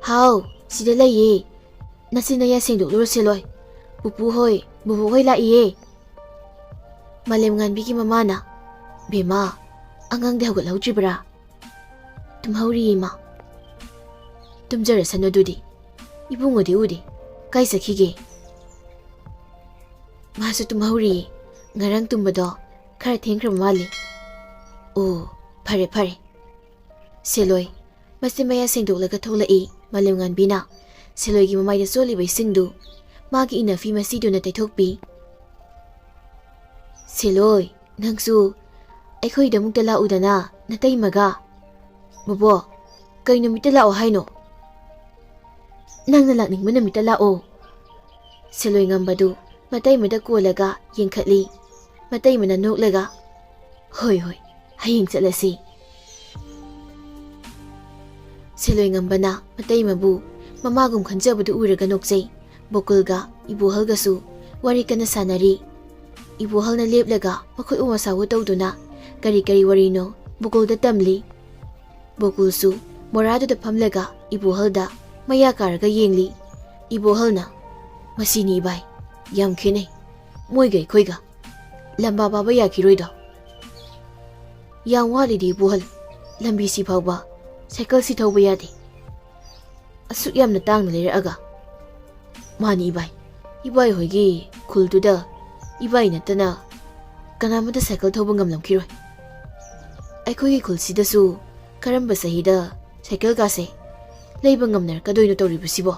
"ꯍꯥꯎ, ꯁꯤꯗ ꯂꯩꯌꯦ꯫ ꯅꯆꯤꯟ ꯅꯌꯥ ꯁꯦꯡꯗꯣꯛꯂꯨꯔꯣ ꯁꯦꯂꯣꯏ꯫ ꯄꯨꯄꯨ ꯍꯣꯏ, ꯕꯨꯕꯣꯛ ꯍꯣꯏ ꯂꯥꯛꯏꯌꯦ꯫" ꯃꯥꯂꯦꯝꯉꯥꯟꯕꯤꯒꯤ ꯃꯃꯥꯅ, "ꯕꯦꯝꯃ, ꯑꯉꯥꯡꯗꯤ ꯍꯧꯒꯠꯍꯧꯗ꯭ꯔꯤꯕ꯭ꯔꯥ?" "ꯇꯨꯝꯍꯧꯔꯤꯌꯦ, ꯏꯃꯥ꯫" "ꯇꯨꯝꯖꯔꯁꯅꯨ ꯑꯗꯨꯗꯤ꯫ ꯏꯕꯨꯡꯉꯣꯗꯤ ꯎꯗꯦ꯫ ꯀꯥꯏ ꯆꯠꯈꯤꯒꯦ?" "ꯃꯥꯁꯨ ꯇꯨꯝꯍꯧꯔꯤꯌꯦ꯫ ꯉꯔꯥꯡ ꯇꯨꯝꯕꯗꯣ ꯈꯔ ꯊꯦꯡꯈ꯭ꯔꯕ ꯃꯥꯜꯂꯤ꯫" "ꯑꯣ, ꯐꯔꯦ ꯐꯔꯦ꯫" "ꯁꯦꯂꯣꯏ, ꯃꯆꯤꯟ ꯃꯌꯥ ꯁꯦꯡꯗꯣꯛꯂꯒ ꯊꯣꯛꯂꯛꯏ ꯃꯥꯂꯦꯝꯉꯥꯟꯕꯤꯅ꯫ ꯁꯦꯂꯣꯏꯒꯤ ꯃꯃꯥꯏꯗ ꯆꯣꯠꯂꯤꯕ ꯏꯁꯤꯡꯗꯨ ꯃꯥꯒꯤ ꯏꯅꯐꯤ ꯃꯆꯤꯗꯨꯅ ꯇꯩꯊꯣꯛꯄꯤ꯫ "ꯁꯦꯂꯣꯏ, ꯅꯪꯁꯨ ꯑꯩꯈꯣꯏꯗ ꯑꯃꯨꯛꯇ ꯂꯥꯛꯎꯗꯅ, ꯅꯇꯩꯃꯒ꯫" "ꯕꯣꯕꯣ, ꯀꯩ ꯅꯨꯃꯤꯠꯇ ꯂꯥꯛꯑꯣ ꯍꯥꯏꯅꯣ?" "ꯅꯪꯅ ꯂꯥꯛꯅꯤꯡꯕ ꯅꯨꯃꯤꯠꯇ ꯂꯥꯛꯑꯣ꯫" ꯁꯦꯂꯣꯏ ꯉꯝꯕꯗꯨ ꯃꯇꯩꯃꯗ ꯀꯣꯜꯂꯒ ꯌꯦꯡꯈꯠꯂꯤ꯫ ꯃꯇꯩꯃꯅ ꯅꯣꯛꯂꯒ, "ꯍꯣꯏ ꯍꯣꯏ, ꯍꯌꯦꯡ ꯆꯠꯂꯁꯤ꯫" ꯁꯦꯂꯣꯏ ꯉꯝꯕꯅ ꯃꯇꯩꯃꯕꯨ ꯃꯃꯥꯒꯨꯝ ꯈꯟꯖꯕꯗꯨ ꯎꯔꯒ ꯅꯣꯛꯆꯩ꯫ ꯕꯣꯀꯨꯜꯒ ꯏꯕꯣꯍꯜꯒꯁꯨ ꯋꯥꯔꯤ ꯀꯟꯅ ꯁꯥꯟꯅꯔꯤ꯫ ꯏꯕꯣꯍꯜꯅ ꯂꯦꯞꯂꯒ ꯃꯈꯨꯠ ꯎꯃ ꯁꯥꯎꯕ ꯇꯧꯗꯨꯅ ꯀꯔꯤ ꯀꯔꯤ ꯋꯥꯔꯤꯅꯣ ꯕꯣꯀꯨꯜꯗ ꯇꯝꯂꯤ꯫ ꯕꯣꯀꯨꯜꯁꯨ ꯃꯣꯔꯥꯗꯨꯗ ꯐꯝꯂꯒ ꯏꯕꯣꯍꯜꯗ ꯃꯌꯥ ꯀꯥꯔꯒ ꯌꯦꯡꯂꯤ꯫ ꯏꯕꯣꯍꯜꯅ, "ꯃꯁꯤꯅꯤ ꯏꯕꯥꯏ, ꯌꯥꯝ ꯈꯦꯠꯅꯩ ꯃꯣꯏꯒ ꯑꯩꯈꯣꯏꯒ꯫ ꯂꯝꯕꯥ ꯄꯥꯕ ꯌꯥꯈꯤꯔꯣꯏꯗꯣ꯫ ꯌꯥꯝ ꯋꯥꯠꯂꯤꯗꯤ ꯏꯕꯣꯍꯜ, ꯂꯝꯕꯤꯁꯤ ꯐꯥꯎꯕ ꯁꯥꯏꯀꯜꯁꯤ ꯊꯧꯕ ꯌꯥꯗꯦ꯫ ꯑꯁꯨꯛ ꯌꯥꯝꯅ ꯇꯥꯡꯅ ꯂꯩꯔꯛꯑꯒ꯫" "ꯃꯥꯅꯤ ꯏꯕꯥꯏ, ꯏꯕꯥꯏ ꯍꯣꯏꯒꯤ ꯈꯨꯜꯗꯨꯗ ꯏꯕꯥꯏ ꯅꯠꯇꯅ ꯀꯅꯥꯃꯠꯇ ꯁꯥꯏꯀꯜ ꯊꯧꯕ ꯉꯝꯂꯝꯈꯤꯔꯣꯏ꯫ ꯑꯩꯈꯣꯏꯒꯤ ꯈꯨꯜꯁꯤꯗꯁꯨ ꯀꯔꯝꯕ ꯆꯍꯤꯗ ꯁꯥꯏꯀꯜꯒꯥꯁꯦ ꯂꯩꯕ ꯉꯝꯅꯔꯛꯀꯗꯣꯏꯅꯣ ꯇꯧꯔꯤꯕꯁꯤꯕꯣ?"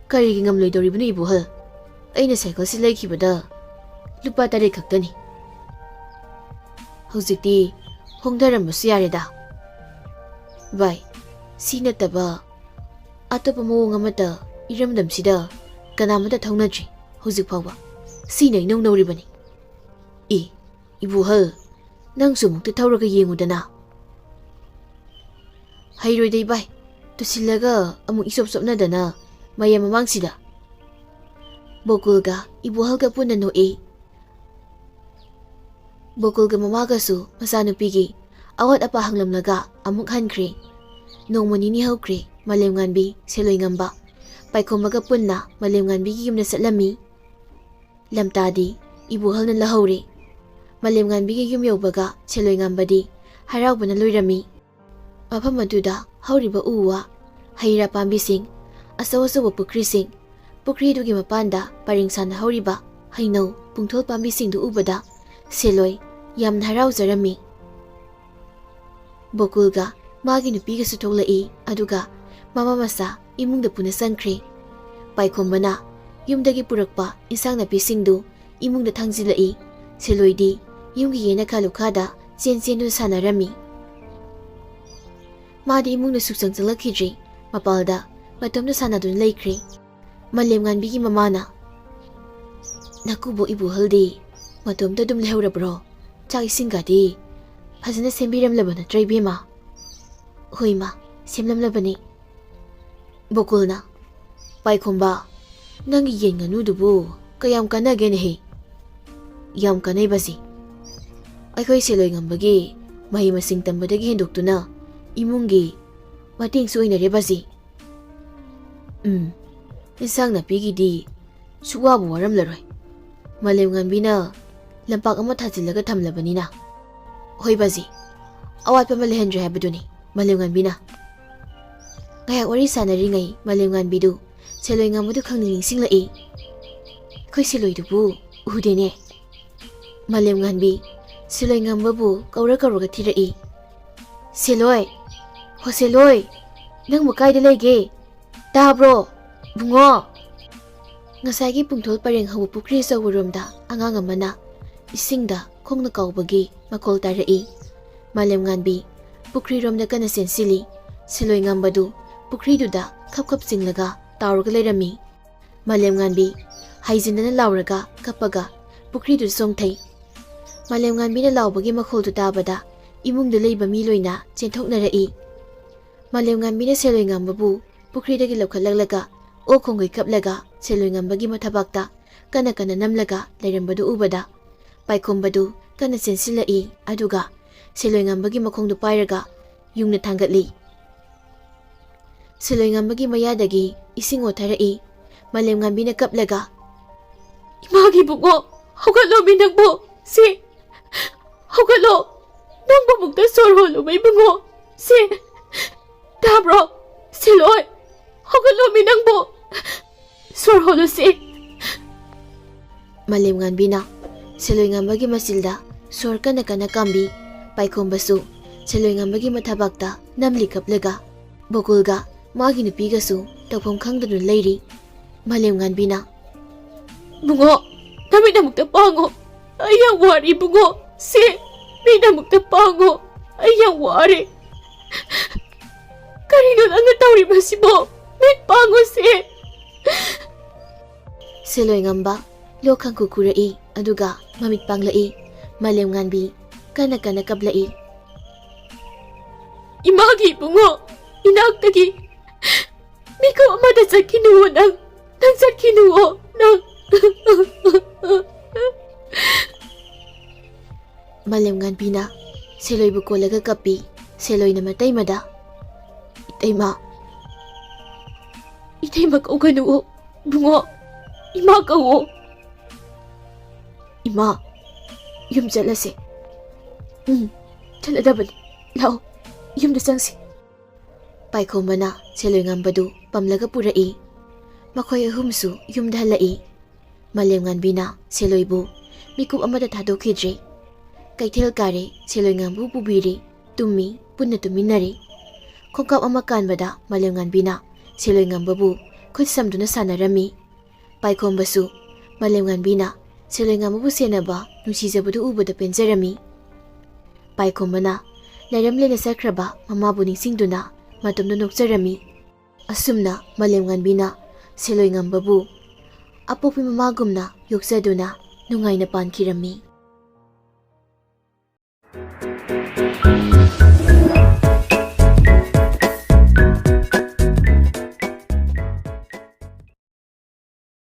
"ꯀꯔꯤꯒꯤ ꯉꯝꯂꯣꯏꯗꯧꯔꯤꯕꯅꯣ ꯏꯕꯣꯍꯜ? ꯑꯩꯅ ꯁꯥꯏꯀꯜꯁꯤ ꯂꯩꯈꯤꯕꯗ ꯂꯨꯄꯥ ꯇꯔꯦꯠ ꯈꯛꯇꯅꯤ꯫ ꯍꯧꯖꯤꯛꯇꯤ ꯍꯣꯡꯊꯔꯝꯕꯁꯨ ꯌꯥꯔꯦꯗ꯫ ꯚꯥꯏ, ꯁꯤ ꯅꯠꯇꯕ ꯑꯇꯣꯞꯄ ꯃꯑꯣꯡ ꯑꯃꯠꯇ ꯏꯔꯝꯗꯝꯁꯤꯗ ꯀꯅꯥꯃꯠꯇ ꯊꯧꯅꯗ꯭ꯔꯤ ꯍꯧꯖꯤꯛ ꯐꯥꯎꯕ꯫ ꯁꯤꯅ ꯏꯅꯧ ꯅꯧꯔꯤꯕꯅꯤ꯫" "ꯏ, ꯏꯕꯣꯍꯜ, ꯅꯪꯁꯨ ꯑꯃꯨꯛꯇ ꯊꯧꯔꯒ ꯌꯦꯡꯉꯨꯗꯅ꯫" "ꯍꯩꯔꯣꯏꯗ ꯏꯕꯥꯏ, ꯇꯨꯁꯤꯜꯂꯒ ꯑꯃꯨꯛ ꯏꯆꯣꯞ ꯆꯣꯞꯅꯗꯅ ꯃꯌꯥꯝ ꯃꯃꯥꯡꯁꯤꯗ꯫" ꯕꯣꯀꯨꯜꯒ ꯏꯕꯣꯍꯜꯒ ꯄꯨꯟꯅ ꯅꯣꯛꯏ꯫ ꯕꯣꯀꯨꯜꯒ ꯃꯃꯥꯒꯁꯨ ꯃꯆꯥꯅꯨꯄꯤꯒꯤ ꯑꯋꯥꯠ ꯑꯄꯥ ꯍꯪꯂꯝꯂꯒ ꯑꯃꯨꯛ ꯍꯟꯈ꯭ꯔꯦ꯫ ꯅꯣꯡꯃ ꯅꯤꯅꯤ ꯍꯧꯈ꯭ꯔꯦ꯫ ꯃꯥꯂꯦꯝꯉꯥꯟꯕꯤ, ꯁꯦꯂꯣꯏꯉꯝꯕ, ꯄꯥꯏꯈꯣꯝꯕꯒ ꯄꯨꯟꯅ ꯃꯥꯂꯦꯝꯉꯥꯟꯕꯤꯒꯤ ꯌꯨꯝꯗ ꯆꯠꯂꯝꯃꯤ꯫ ꯂꯝꯇꯥꯗꯤ ꯏꯕꯣꯍꯜꯅ ꯂꯧꯍꯧꯔꯦ꯫ ꯃꯥꯂꯦꯝꯉꯥꯟꯕꯤꯒꯤ ꯌꯨꯝ ꯌꯧꯕꯒ ꯁꯦꯂꯣꯏꯉꯝꯕꯗꯤ ꯍꯔꯥꯎꯕꯅ ꯂꯣꯏꯔꯝꯃꯤ꯫ ꯃꯐꯝ ꯑꯗꯨꯗ ꯍꯧꯔꯤꯕ ꯎ ꯋꯥ, ꯍꯩ ꯔꯥ ꯄꯥꯝꯕꯤꯁꯤꯡ, ꯑꯆꯧ ꯑꯆꯧꯕ ꯄꯨꯈ꯭ꯔꯤꯁꯤꯡ, ꯄꯨꯈ꯭ꯔꯤꯗꯨꯒꯤ ꯃꯄꯥꯟꯗ ꯄꯔꯦꯡ ꯁꯥꯟꯅꯍꯧꯔꯤꯕ ꯍꯩꯅꯧ ꯄꯨꯡꯊꯣꯜ ꯄꯥꯝꯕꯤꯁꯤꯡꯗꯨ ꯎꯕꯗ ꯁꯦꯂꯣꯏ ꯌꯥꯝꯅ ꯍꯔꯥꯎꯖꯔꯝꯃꯤ꯫ ꯕꯣꯀꯨꯜꯒ ꯃꯥꯒꯤ ꯅꯨꯄꯤꯒꯁꯨ ꯊꯣꯛꯂꯛꯏ, ꯑꯗꯨꯒ ꯃꯃꯥ ꯃꯆꯥ ꯏꯃꯨꯡꯗ ꯄꯨꯅ ꯆꯪꯈ꯭ꯔꯦ꯫ ꯄꯥꯏꯈꯣꯝꯕꯅ ꯌꯨꯝꯗꯒꯤ ꯄꯨꯔꯛꯄ ꯏꯟꯁꯥꯡ ꯅꯥꯄꯤꯁꯤꯡꯗꯨ ꯏꯃꯨꯡꯗ ꯊꯥꯡꯖꯤꯜꯂꯛꯏ꯫ ꯁꯦꯂꯣꯏꯗꯤ ꯌꯨꯝꯒꯤ ꯌꯦꯅꯈꯥ ꯂꯨꯈꯥꯗ ꯆꯦꯟ ꯆꯦꯟꯗꯨꯅ ꯁꯥꯟꯅꯔꯝꯃꯤ꯫ ꯃꯥꯗꯤ ꯏꯃꯨꯡꯗ ꯁꯨꯛꯆꯪ ꯆꯪꯂꯛꯈꯤꯗ꯭ꯔꯦ꯫ ꯃꯄꯥꯜꯗ ꯃꯇꯣꯝꯇ ꯁꯥꯟꯅꯗꯨꯅ ꯂꯩꯈ꯭ꯔꯦ꯫ ꯃꯥꯂꯦꯝꯉꯥꯟꯕꯤꯒꯤ ꯃꯃꯥꯅ, "ꯅꯀꯨꯕꯣꯛ ꯏꯕꯣꯍꯜꯗꯤ ꯃꯇꯣꯝꯇ ꯑꯗꯨꯝ ꯂꯩꯍꯧꯔꯕ꯭ꯔꯣ? ꯆꯥꯛ ꯏꯁꯤꯡꯒꯗꯤ ꯐꯖꯅ ꯁꯦꯝꯕꯤꯔꯝꯂꯕ ꯅꯠꯇ꯭ꯔ, ꯏꯕꯦꯝꯃ?" "ꯍꯣꯏ ꯃꯥ, ꯁꯦꯝꯂꯝꯂꯕꯅꯤ꯫" ꯕꯣꯀꯨꯜꯅ, "ꯄꯥꯏꯈꯣꯝꯕ, ꯅꯪꯒꯤ ꯌꯦꯟ ꯉꯥꯅꯨꯗꯨꯕꯨ ꯀꯌꯥꯝ ꯀꯥꯟꯅꯒꯦꯅꯦꯍꯦ?" "ꯌꯥꯝ ꯀꯥꯟꯅꯩ ꯕꯥꯖꯤ꯫ ꯑꯩꯈꯣꯏ ꯁꯦꯂꯣꯏ ꯉꯝꯕꯒꯤ ꯃꯍꯩ ꯃꯁꯤꯡ ꯇꯝꯕꯗꯒꯤ ꯍꯦꯟꯗꯣꯛꯇꯨꯅ ꯏꯃꯨꯡꯒꯤ ꯃꯇꯦꯡꯁꯨ ꯑꯣꯏꯅꯔꯦ ꯕꯥꯖꯤ꯫" "ꯎꯝ, ꯏꯟꯁꯥꯡ ꯅꯥꯄꯤꯒꯤꯗꯤ ꯁꯨꯛꯋꯥꯕꯨ ꯋꯥꯔꯝꯂꯔꯣꯏ꯫ ꯃꯥꯂꯦꯝꯉꯥꯟꯕꯤꯅ ꯂꯝꯄꯥꯛ ꯑꯃ ꯊꯥꯖꯤꯜꯂꯒ ꯊꯝꯂꯕꯅꯤꯅ꯫" "ꯍꯣꯏ ꯕꯥꯖꯤ, ꯑꯋꯥꯠꯄ ꯑꯃ ꯂꯩꯍꯟꯗ꯭ꯔꯦ ꯍꯥꯏꯕꯗꯨꯅꯤ ꯃꯥꯂꯦꯝꯉꯥꯟꯕꯤꯅ꯫" ꯉꯥꯏꯍꯥꯛ ꯋꯥꯔꯤ ꯁꯥꯟꯅꯔꯤꯉꯩ ꯃꯥꯂꯦꯝꯉꯥꯟꯕꯤꯗꯨ ꯁꯦꯂꯣꯏ ꯉꯝꯕꯗꯨ ꯈꯪꯅꯤꯡ ꯅꯤꯡꯁꯤꯡꯂꯛꯏ꯫ "ꯑꯩꯈꯣꯏ ꯁꯦꯂꯣꯏꯗꯨꯕꯨ ꯎꯗꯦꯅꯦ꯫" ꯃꯥꯂꯦꯝꯉꯥꯟꯕꯤ ꯁꯦꯂꯣꯏ ꯉꯝꯕꯕꯨ ꯀꯧꯔ ꯀꯧꯔꯒ ꯊꯤꯔꯛꯏ꯫ "ꯁꯦꯂꯣꯏ! ꯍꯣ ꯁꯦꯂꯣꯏ! ꯅꯪꯕꯨ ꯀꯥꯏꯗ ꯂꯩꯒꯦ? ꯇꯥꯕ꯭ꯔꯣ? ꯕꯨꯡꯉꯣ!" ꯉꯁꯥꯏꯒꯤ ꯄꯨꯡꯊꯣꯜ ꯄꯔꯦꯡ ꯍꯧꯕ ꯄꯨꯈ꯭ꯔꯤ ꯑꯆꯧꯕꯔꯣꯝꯗ ꯑꯉꯥꯡ ꯑꯃꯅ ꯏꯁꯤꯡꯗ ꯈꯣꯡꯅ ꯀꯥꯎꯕꯒꯤ ꯃꯈꯣꯜ ꯇꯥꯔꯛꯏ꯫ ꯃꯥꯂꯦꯝꯉꯥꯟꯕꯤ ꯄꯨꯈ꯭ꯔꯤꯔꯣꯝꯗ ꯀꯟꯅ ꯆꯦꯟꯁꯤꯜꯂꯤ꯫ ꯁꯦꯂꯣꯏ ꯉꯝꯕꯗꯨ ꯄꯨꯈ꯭ꯔꯤꯗꯨꯗ ꯈꯞ ꯈꯞ ꯆꯤꯡꯂꯒ ꯇꯥꯎꯔꯒ ꯂꯩꯔꯝꯃꯤ꯫ ꯃꯥꯂꯦꯝꯉꯥꯟꯕꯤ ꯍꯥꯏꯖꯤꯟꯗꯅ ꯂꯥꯎꯔꯒ ꯀꯞꯄꯒ ꯄꯨꯈ꯭ꯔꯤꯗꯨꯗ ꯆꯣꯡꯊꯩ꯫ ꯃꯥꯂꯦꯝꯉꯥꯟꯕꯤꯅ ꯂꯥꯎꯕꯒꯤ ꯃꯈꯣꯜꯗꯨ ꯇꯥꯕꯗ ꯏꯃꯨꯡꯗ ꯂꯩꯕ ꯃꯤ ꯂꯣꯏꯅ ꯆꯦꯟꯊꯣꯛꯅꯔꯛꯏ꯫ ꯃꯥꯂꯦꯝꯉꯥꯟꯕꯤꯅ ꯁꯦꯂꯣꯏ ꯉꯝꯕꯕꯨ ꯄꯨꯈ꯭ꯔꯤꯗꯒꯤ ꯂꯧꯈꯠꯂꯛꯂꯒ ꯑꯣꯛ ꯈꯣꯡꯒꯩ ꯀꯞꯂꯒ ꯁꯦꯂꯣꯏ ꯉꯝꯕꯒꯤ ꯃꯊꯕꯥꯛꯇ ꯀꯟꯅ ꯀꯟꯅ ꯅꯝꯂꯒ ꯂꯩꯔꯝꯕꯗꯨ ꯎꯕꯗ ꯄꯥꯏꯈꯣꯝꯕꯗꯨ ꯀꯟꯅ ꯆꯦꯟꯁꯤꯜꯂꯛꯏ, ꯑꯗꯨꯒ ꯁꯦꯂꯣꯏ ꯉꯝꯕꯒꯤ ꯃꯈꯣꯡꯗꯨ ꯄꯥꯏꯔꯒ ꯌꯨꯡꯅ ꯊꯥꯡꯒꯠꯂꯤ꯫ ꯁꯦꯂꯣꯏ ꯉꯝꯕꯒꯤ ꯃꯌꯥꯗꯒꯤ ꯏꯁꯤꯡ ꯑꯣꯊꯔꯛꯏ꯫ ꯃꯥꯂꯦꯝꯉꯥꯟꯕꯤꯅ ꯀꯞꯂꯒ, "ꯏꯃꯥꯒꯤ ꯕꯨꯡꯉꯣ, ꯍꯧꯒꯠꯂꯣꯃꯤ ꯅꯪꯕꯨ! ꯁꯤ, ꯍꯧꯒꯠꯂꯣ! ꯅꯪꯕꯨ ꯑꯃꯨꯛꯇ ꯁꯣꯔ ꯍꯣꯜꯂꯨꯕ ꯏꯕꯨꯡꯉꯣ! ꯁꯤ, ꯇꯥꯕ꯭ꯔꯣ? ꯁꯦꯂꯣꯏ, ꯍꯧꯒꯠꯂꯣꯃꯤ ꯅꯪꯕꯨ!" ꯁꯣꯔ ꯍꯣꯜꯂꯨꯁꯦ꯫ ꯃꯥꯂꯦꯝꯉꯥꯟꯕꯤꯅ ꯁꯦꯂꯣꯏꯉꯝꯕꯒꯤ ꯃꯆꯤꯜꯗ ꯁꯣꯔ ꯀꯟꯅ ꯀꯟꯅ ꯀꯥꯝꯕꯤ꯫ ꯄꯥꯏꯈꯣꯝꯕꯁꯨ ꯁꯦꯂꯣꯏꯉꯝꯕꯒꯤ ꯃꯊꯕꯥꯛꯇ ꯅꯝꯂꯤ ꯀꯞꯂꯒ ꯕꯣꯀꯨꯜꯒ ꯃꯥꯒꯤ ꯅꯨꯄꯤꯒꯁꯨ ꯇꯧꯐꯝ ꯈꯪꯗꯗꯨꯅ ꯂꯩꯔꯤ꯫ ꯃꯥꯂꯦꯝꯉꯥꯟꯕꯤꯅ, "ꯕꯨꯡꯉꯣ, ꯅꯃꯤꯠ ꯑꯃꯨꯛꯇ ꯄꯥꯡꯉꯣ, ꯑꯩ ꯌꯥꯝ ꯋꯥꯔꯦ ꯕꯨꯡꯉꯣ꯫ ꯁꯦ, ꯃꯤꯠ ꯑꯃꯨꯛꯇ ꯄꯥꯡꯉꯣ, ꯑꯩ ꯌꯥꯝ ꯋꯥꯔꯦ꯫ ꯀꯔꯤꯅꯣ ꯅꯪꯅ ꯇꯧꯔꯤꯕꯁꯤꯕꯣ? ꯃꯤꯠ ꯄꯥꯡꯉꯣ ꯁꯦ꯫" ꯁꯦꯂꯣꯏꯉꯝꯕ ꯂꯣꯛ ꯈꯪꯈꯨ ꯈꯨꯔꯛꯏ, ꯑꯗꯨꯒ ꯃꯃꯤꯠ ꯄꯥꯡꯂꯛꯏ꯫ ꯃꯥꯂꯦꯝꯉꯥꯟꯕꯤ ꯀꯟꯅ ꯀꯟꯅ ꯀꯞꯂꯛꯏ꯫ "ꯏꯃꯥꯒꯤ ꯏꯕꯨꯡꯉꯣ, ꯏꯅꯥꯛꯇꯒꯤ ꯃꯤꯀꯨꯞ ꯑꯃꯗ ꯆꯠꯈꯤꯅꯨꯋꯣ ꯅꯪ, ꯅꯪ ꯆꯠꯈꯤꯅꯨꯋꯣ ꯅꯪ꯫" ꯃꯥꯂꯦꯝꯉꯥꯟꯕꯤꯅ ꯁꯦꯂꯣꯏꯕꯨ ꯀꯣꯜꯂꯒ ꯀꯞꯄꯤ꯫ ꯁꯦꯂꯣꯏꯅ ꯃꯇꯩꯃꯗ, "ꯏꯇꯩꯃ, ꯏꯇꯩꯃ ꯀꯧꯒꯅꯨꯋꯣ, ꯕꯨꯡꯉꯣ, ꯏꯃꯥ ꯀꯧꯋꯣ꯫" "ꯏꯃꯥ, ꯌꯨꯝ ꯆꯠꯂꯁꯦ꯫" "ꯎꯝ, ꯆꯠꯂꯗꯕꯅꯤ꯫ ꯂꯥꯛꯑꯣ, ꯌꯨꯝꯗ ꯆꯪꯁꯤ꯫" ꯄꯥꯏꯈꯣꯝꯕꯅ ꯁꯦꯂꯣꯏꯉꯝꯕꯗꯨ ꯄꯝꯂꯒ ꯄꯨꯔꯛꯏ꯫ ꯃꯈꯣꯏ ꯑꯍꯨꯝꯁꯨ ꯌꯨꯝꯗ ꯍꯜꯂꯛꯏ꯫ ꯃꯥꯂꯦꯝꯉꯥꯟꯕꯤꯅ ꯁꯦꯂꯣꯏꯕꯨ ꯃꯤꯀꯨꯞ ꯑꯃꯗ ꯊꯥꯗꯣꯛꯈꯤꯗ꯭ꯔꯦ꯫ ꯀꯩꯊꯦꯜ ꯀꯥꯔꯦ, ꯁꯦꯂꯣꯏꯉꯝꯕꯨ ꯄꯨꯕꯤꯔꯦ, ꯇꯨꯝꯃꯤ, ꯄꯨꯟꯅ ꯇꯨꯝꯃꯤꯟꯅꯔꯦ꯫ ꯈꯣꯡꯀꯥꯞ ꯑꯃ ꯀꯥꯟꯕꯗ ꯃꯥꯂꯦꯝꯉꯥꯟꯕꯤꯅ ꯁꯦꯂꯣꯏꯉꯝꯕꯕꯨ ꯈꯨꯠ ꯁꯝꯗꯨꯅ ꯁꯥꯟꯅꯔꯝꯃꯤ꯫ ꯄꯥꯏꯈꯣꯝꯕꯁꯨ ꯃꯥꯂꯦꯝꯉꯥꯟꯕꯤꯅ ꯁꯦꯂꯣꯏꯉꯝꯕꯕꯨ ꯁꯦꯟꯅꯕ, ꯅꯨꯡꯁꯤꯖꯕꯗꯨ ꯎꯕꯗ ꯄꯦꯟꯖꯔꯝꯃꯤ꯫ ꯄꯥꯏꯈꯣꯝꯕꯅ ꯂꯥꯏꯔꯝꯂꯦꯟꯅ ꯆꯠꯈ꯭ꯔꯕ ꯃꯃꯥꯕꯨ ꯅꯤꯡꯁꯤꯡꯗꯨꯅ ꯃꯇꯣꯝꯇ ꯅꯣꯛꯆꯔꯝꯃꯤ꯫ ꯑꯁꯨꯝꯅ ꯃꯥꯂꯦꯝꯉꯥꯟꯕꯤꯅ ꯁꯦꯂꯣꯏꯉꯝꯕꯕꯨ ꯑꯄꯣꯛꯄꯤ ꯃꯃꯥꯒꯨꯝꯅ ꯌꯣꯛꯆꯗꯨꯅ ꯅꯨꯡꯉꯥꯏꯅ ꯄꯥꯟꯈꯤꯔꯝꯃꯤ꯫